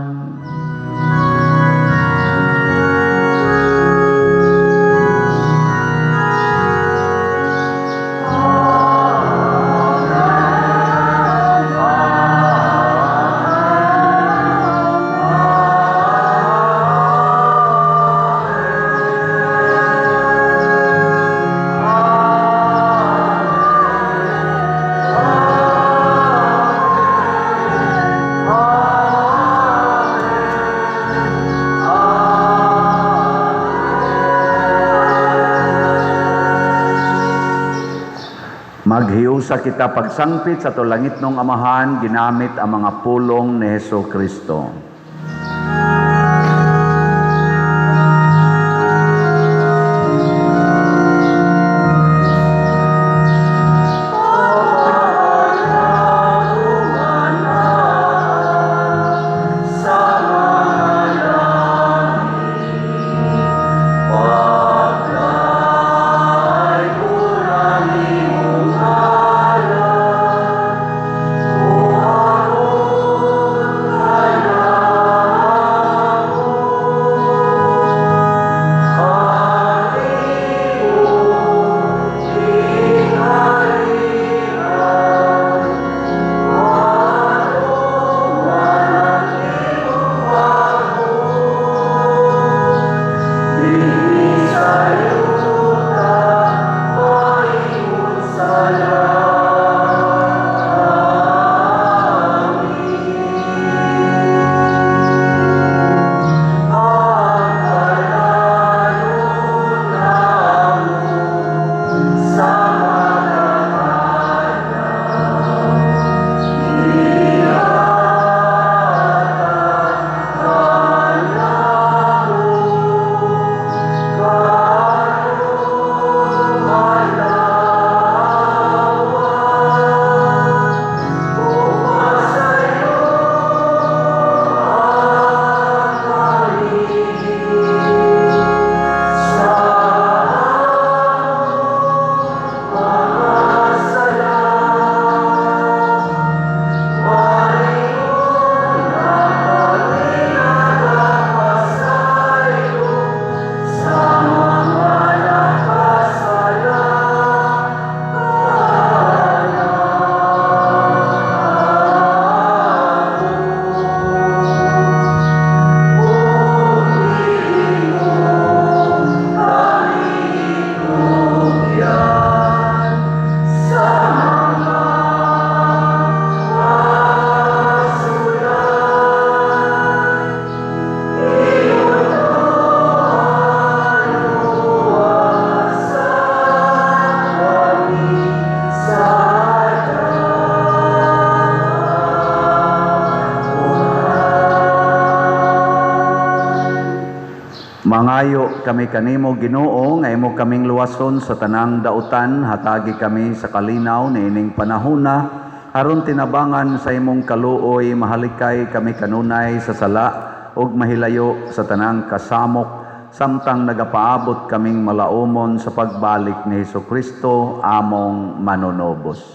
Maghiusa kita pagsangpit sa atong langitnong Amahan ginamit ang mga pulong ni Hesukristo. Mangayo kami kanimo, Ginoo, nga imo kaming luwason sa tanang dautan, hatagi kami sa kalinaw niining panahona aron tinabangan sa imong kaluoy mahalikay kami kanunay sa sala ug mahilayo sa tanang kasamok samtang nagapaabot kaming malaumon sa pagbalik ni Hesukristo among manunobos.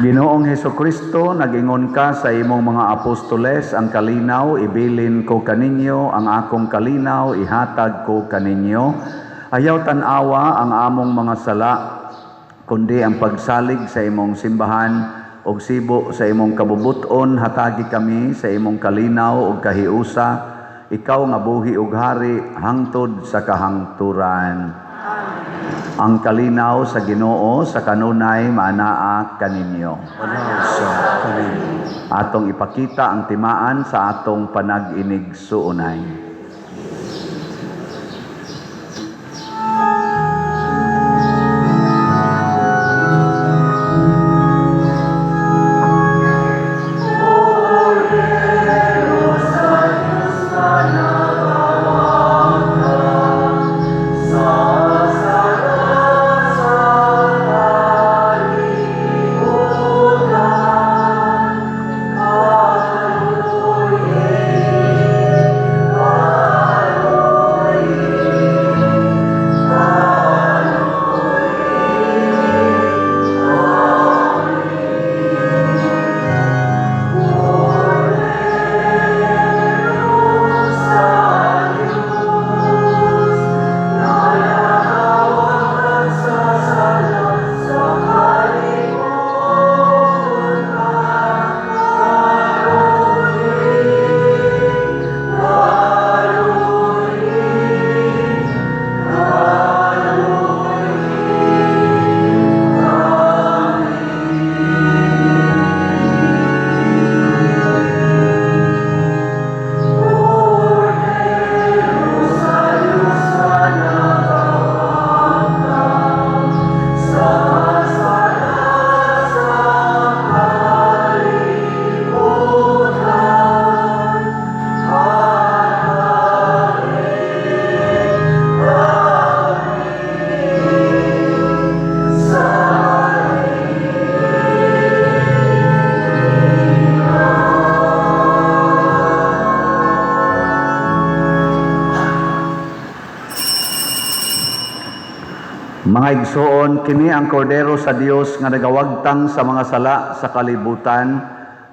Ginoong Hesukristo, nagingon ka sa imong mga apostoles, "Ang kalinaw ibilin ko kaninyo, ang akong kalinaw ihatag ko kaninyo." Ayaw tan-awa ang among mga sala, kundi ang pagsalig sa imong simbahan ug sibo sa imong kabubuton, hatagi kami sa imong kalinaw ug kahiusa, ikaw nga buhi ug hari hangtod sa kahangturan. Ang kalinaw sa Ginoo sa kanunay maanaa kaninyo. Manaog sa kanimo. Atong ipakita ang timaan sa atong panag-inigsuonay. Mga igsoon, kini ang kordero sa Dios nga nagawagtang sa mga sala sa kalibutan.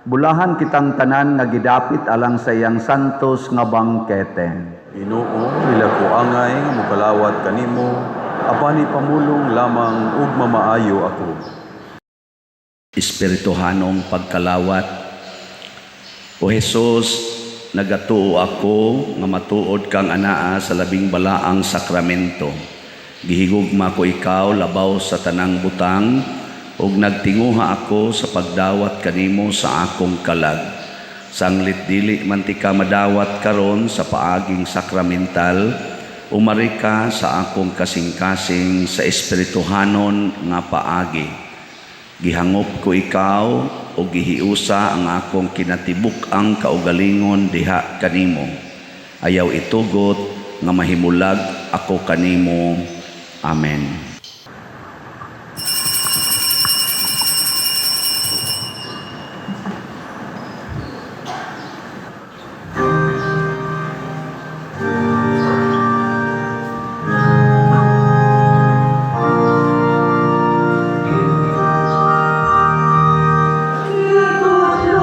Bulahan kitang tanan nga gidapit alang sa iyang santos nga bangkete. Ginoo, dili ko angay nga mokalawat kanimo, apan ipamulong lamang ug mamaayo ako. Espirituhanong pagkalawat. O Jesus, nagatuo ako nga matuod kang anaa sa labing balaang sakramento. Gihigugma ko ikaw labaw sa tanang butang ug nagtinguha ako sa pagdawat kanimo sa akong kalag. Sanglit dili man tika madawat karon sa paaging sakramental, umari ka sa akong kasing-kasing sa espirituhanon nga paagi. Gihangop ko ikaw o gihiusa ang akong kinatibuk-ang kaugalingon diha kanimo. Ayaw itugot nga mahimulag ako kanimo. Amen. Itudlo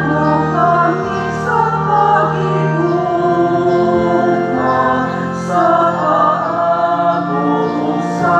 mo kami sa paghigugma, sa kaabot sa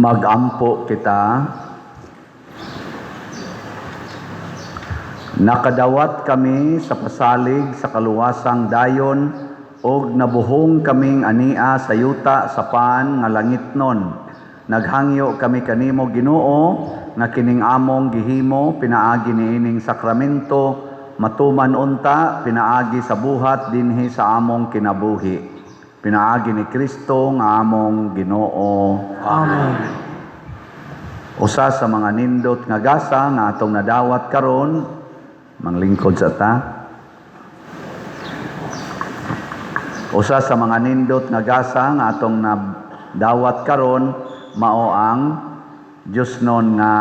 Magampo kita. Nakadawat kami sa pasalig sa kaluwasang dayon og nabuhong kaming ania sa yuta sa pan nga langitnon. Naghangyo kami kanimo, Ginoo, nga kining among gihimo pinaagi niining sakramento matuman unta pinaagi sa buhat dinhi sa among kinabuhi. Pinaagi ni Kristo nga among Ginoo. Amen. Usa sa mga nindot nga gasa nga atong nadawat karon, manglingkod sa ta. Usa sa mga nindot nga gasa nga atong nadawat karon mao ang Diyosnon nga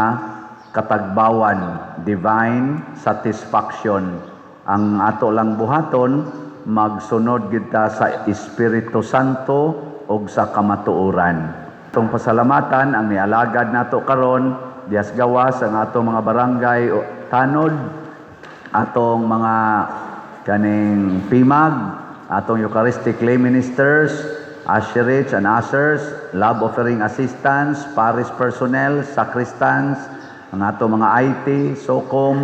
katagbawan, divine satisfaction. Ang ato lang buhaton, magsunod kita sa Espiritu Santo ug sa kamatuoran. Atong pasalamatan ang nialagad nato karon dias gawas ang atong mga barangay tanod, atong mga kaning PIMAG, atong Eucharistic lay ministers, usherates and ushers, love offering assistants, parish personnel, sacristans, ang atong mga IT, SOCOM,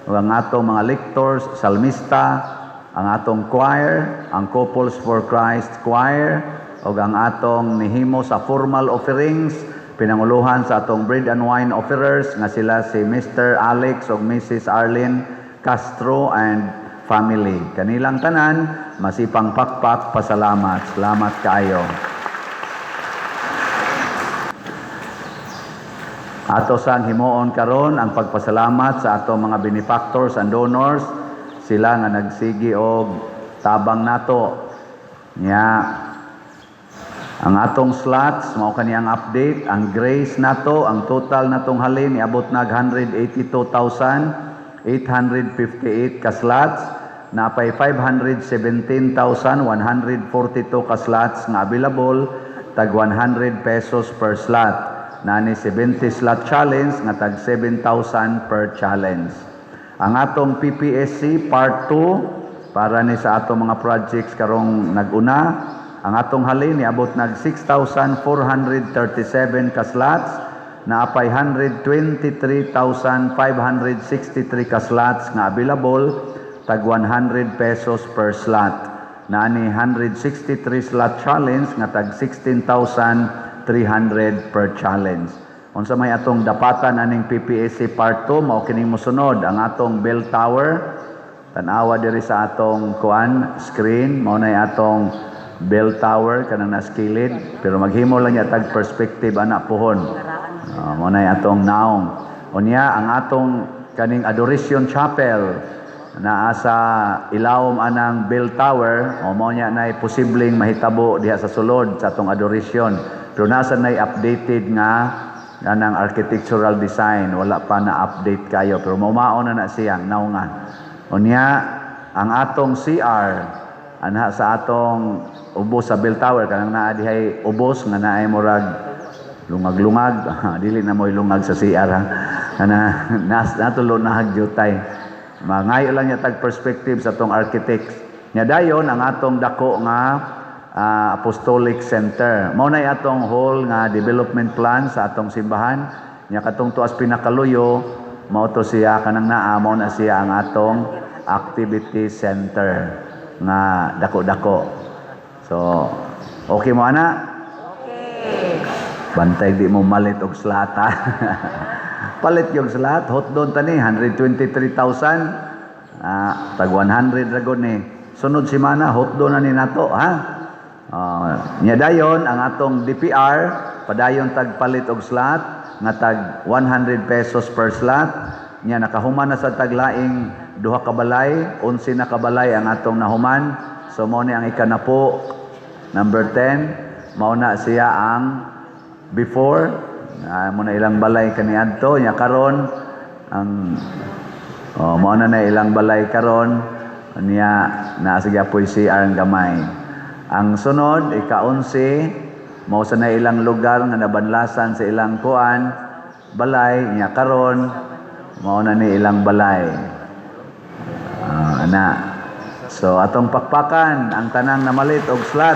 ang atong mga lectors, salmista, ang atong choir, ang Couples for Christ Choir, ug ang atong nihimo sa formal offerings, pinanguluhan sa atong bread and wine offerers nga sila si Mr. Alex ug Mrs. Arlene Castro and family. Kanilang tanan, masipang pakpak, pasalamat. Salamat kaayo. Ato sang himuon karon ang pagpasalamat sa ato mga benefactors and donors, sila nga nagsigi og tabang nato. Nya ang atong slots mao kani ang update, ang grace nato, ang total natong halin niabot nag 182,858 ka slots, napay 517,142 ka slots nga available, tag 100 pesos per slot. Nani 70 slot challenge nga tag 7,000 per challenge. Ang atong PPSC part 2 para ni sa atong mga projects karong nag-una, ang atong halin niabot nag 6,437 ka slots, naapay 123,563 ka slots nga available, tag 100 pesos per slot. Naani 163 slot challenge nga tag 16,300 per challenge. Unsa may atong dapatan aning PPSC part 2, mao kining mosunod ang atong bell tower. Tan-awa diri sa atong kuan screen, mao nay atong bell tower kanang naskilid, pero maghimo lang niya tag perspective ana pohon. Mao nay atong naong. Unya ang atong kaning Adoration Chapel naa sa ilawom anang bell tower, o mao niya nay posibleng mahitabo diha sa sulod sa atong adoration. Pero nasa nay updated nga anang architectural design, wala pa na update kayo, pero mao na na siyang naungan. Unya ang atong CR anha sa atong ubos sa bell tower, kanang naa dihay ubos nga naay murag lungag-lungag, dili na mo'y lungag sa CR ha. Kana nas natulo na hagyutay. Mangayo lang niya tag perspective sa atong architects. Nya dayon ang atong dako nga Apostolic Center. Mao nay atong whole nga development plan sa atong simbahan. Nya katong tuas pinakaluyo, mao to siya kanang naa, mao na siya ang atong activity center nga dako-dako. So, okay mo ana? Okay. Bantay di mo malit og slot ha. Palit yung slot, hot doon tani 123,000. Tag 100 ra gud ni. Sunod semana hot doon na ni nato ha. Nya dayon ang atong DPR padayon tag palit og slot nga tag 100 pesos per slot. Nya nakahuman na sa taglaing duha ka balay, 11 na ka balay ang atong nahuman. So mao ni ang ikanapo, number 10, mao na siya ang before mo na ilang balay kaniadto. Nya karon ang oh, mao na na ilang balay karon, niya naa sa gyapoy CR ang gamay. Ang sunod ika-11, mao sa na ilang lugar nga nabanlasan sa ilang kuan balay, nya karon mao na ni ilang balay. Ana. So atong pakpakan ang tanang namalit og slot.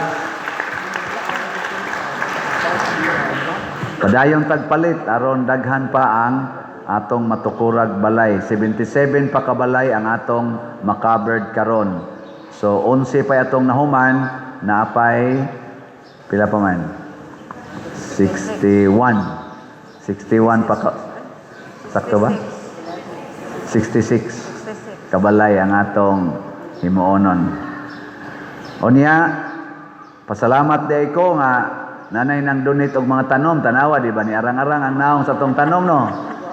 Padayon tagpalit aron daghan pa ang atong matukurag balay. 77 pa kabalay ang atong makovered karon. So 11 pa atong nahuman, naapay pila pa man? 61. 61 pa ka. Sakto ba? 66 kabalay ang atong himuonon. Unya, pasalamat diay ko nga nanay nang donate og mga tanom, tanawa di ba ni arang-arang ang naong sa atong tanom, no?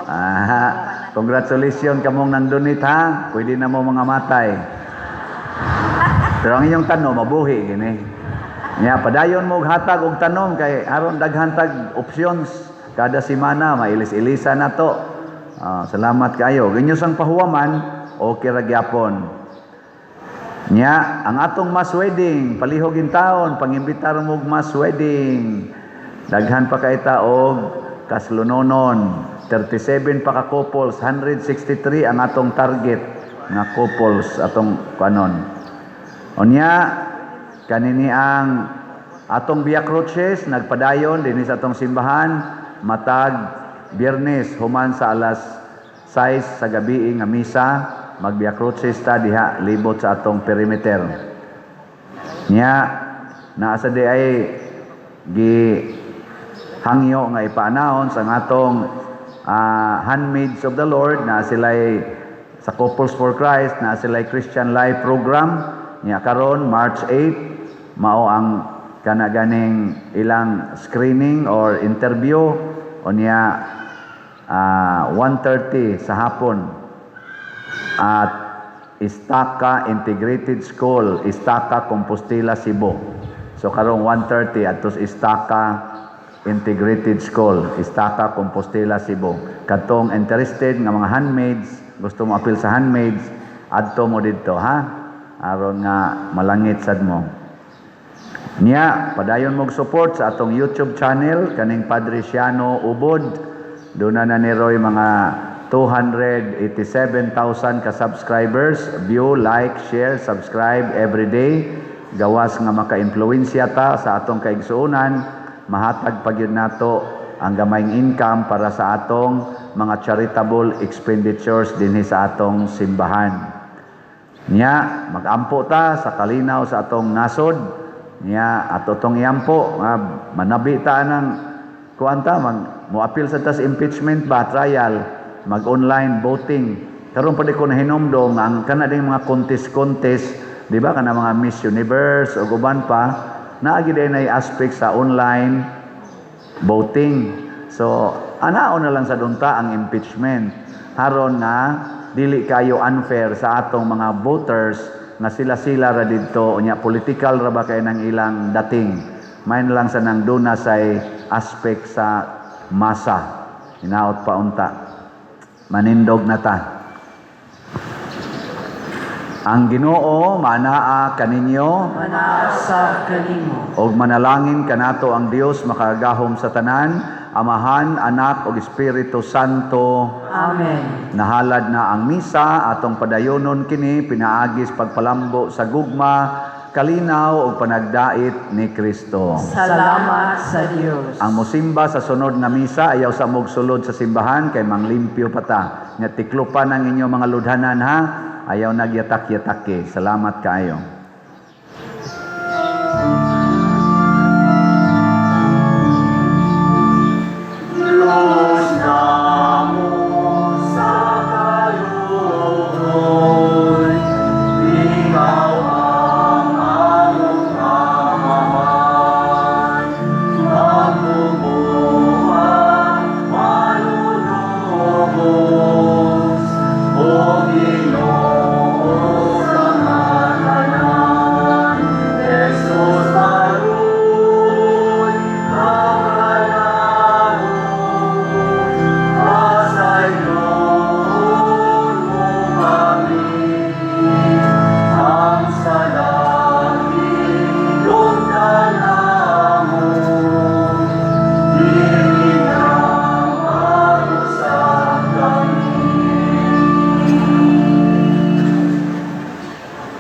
Ah, congratulations kamong nang donate ha. Pwede na mo mga matay. Pero ang inyong tanom mabuhi gini. Nya padayon mo og hatag og tanom kay aron daghan tag options kada semana, mailis-ilisa na to. Ah, salamat kayo. Inyo sang pahuwaman, okay ra gyapon. Nya, ang atong mass wedding, palihog in taon, pangimbitar mo og mass wedding. Daghan pa kay ta og kaslunonon. 37 pa ka couples, 163 ang atong target nga couples atong kanon. Unya, kanini ang atong Via Crucis nagpadayon dinhi sa atong simbahan matag Biyernes human sa alas 6 sa gabi nga misa, mag Via Crucis ta diha libot sa atong perimeter. Nya naa sa diay gi hangyo nga ipa-announce ang atong Handmaids of the Lord na sila'y sa Couples for Christ, na sila'y Christian Life Program. Nya karon March 8 mao ang kana ganing ilang screening or interview, unya 1:30 sa hapon at Istaka Integrated School, Istaka, Compostela, Cebu. So karong 1:30 adto sa Istaka Integrated School, Istaka, Compostela, Cebu. Katong interested nga mga handmaids, gusto mo apil sa handmaids, adto mo didto ha. Aron nga malangit sad mo. Nya, padayon mong support sa atong YouTube channel kaning Padre Siano Ubod. Doon na ni Roy mga 287,000 ka subscribers. View, like, share, subscribe every day. Gawas nga maka-influensya ta sa atong kaigsuonan, mahatag pa gyud nato ang gamayng income para sa atong mga charitable expenditures dinhi sa atong simbahan. Nya, magampo ta sa kalinaw sa atong nasod. Nya, ato tong iampo, nga manabi ta ng kuan ta, mag moapil sa tas impeachment ba, trial, mag-online voting. Karon pa di ko nahinomdom nga ang kana ding mga contest-contest, di ba, kana mga Miss Universe o uban pa, naa gyud ay aspect sa online voting. So, anao na lang sa dunta ang impeachment. Haron nga dili kayo unfair sa atong mga voters nga sila-sila ra didto, unya political ra ba kay nang ilang dating. Main lang sa nang duna say aspect sa masa. Hinaot pa unta. Manindog na ta. Ang Ginoo manaa kaninyo. Manaa sa kanimo. Og manalangin kanato ang Dios makagagahom sa tanan, Amahan, Anak ug Espiritu Santo. Amen. Nahalad na ang misa, atong padayonon kini pinaagis pagpalambo sa gugma, kalinaw ug panagdait ni Kristo. Salamat sa Dios. Ang musimba sa sunod nga misa, ayaw sa mugsulod sa simbahan kay manglimpyo pa ta. Nya tiklupan ang inyong mga ludhanan ha, ayaw nagyatak-yatake. Salamat kaayo.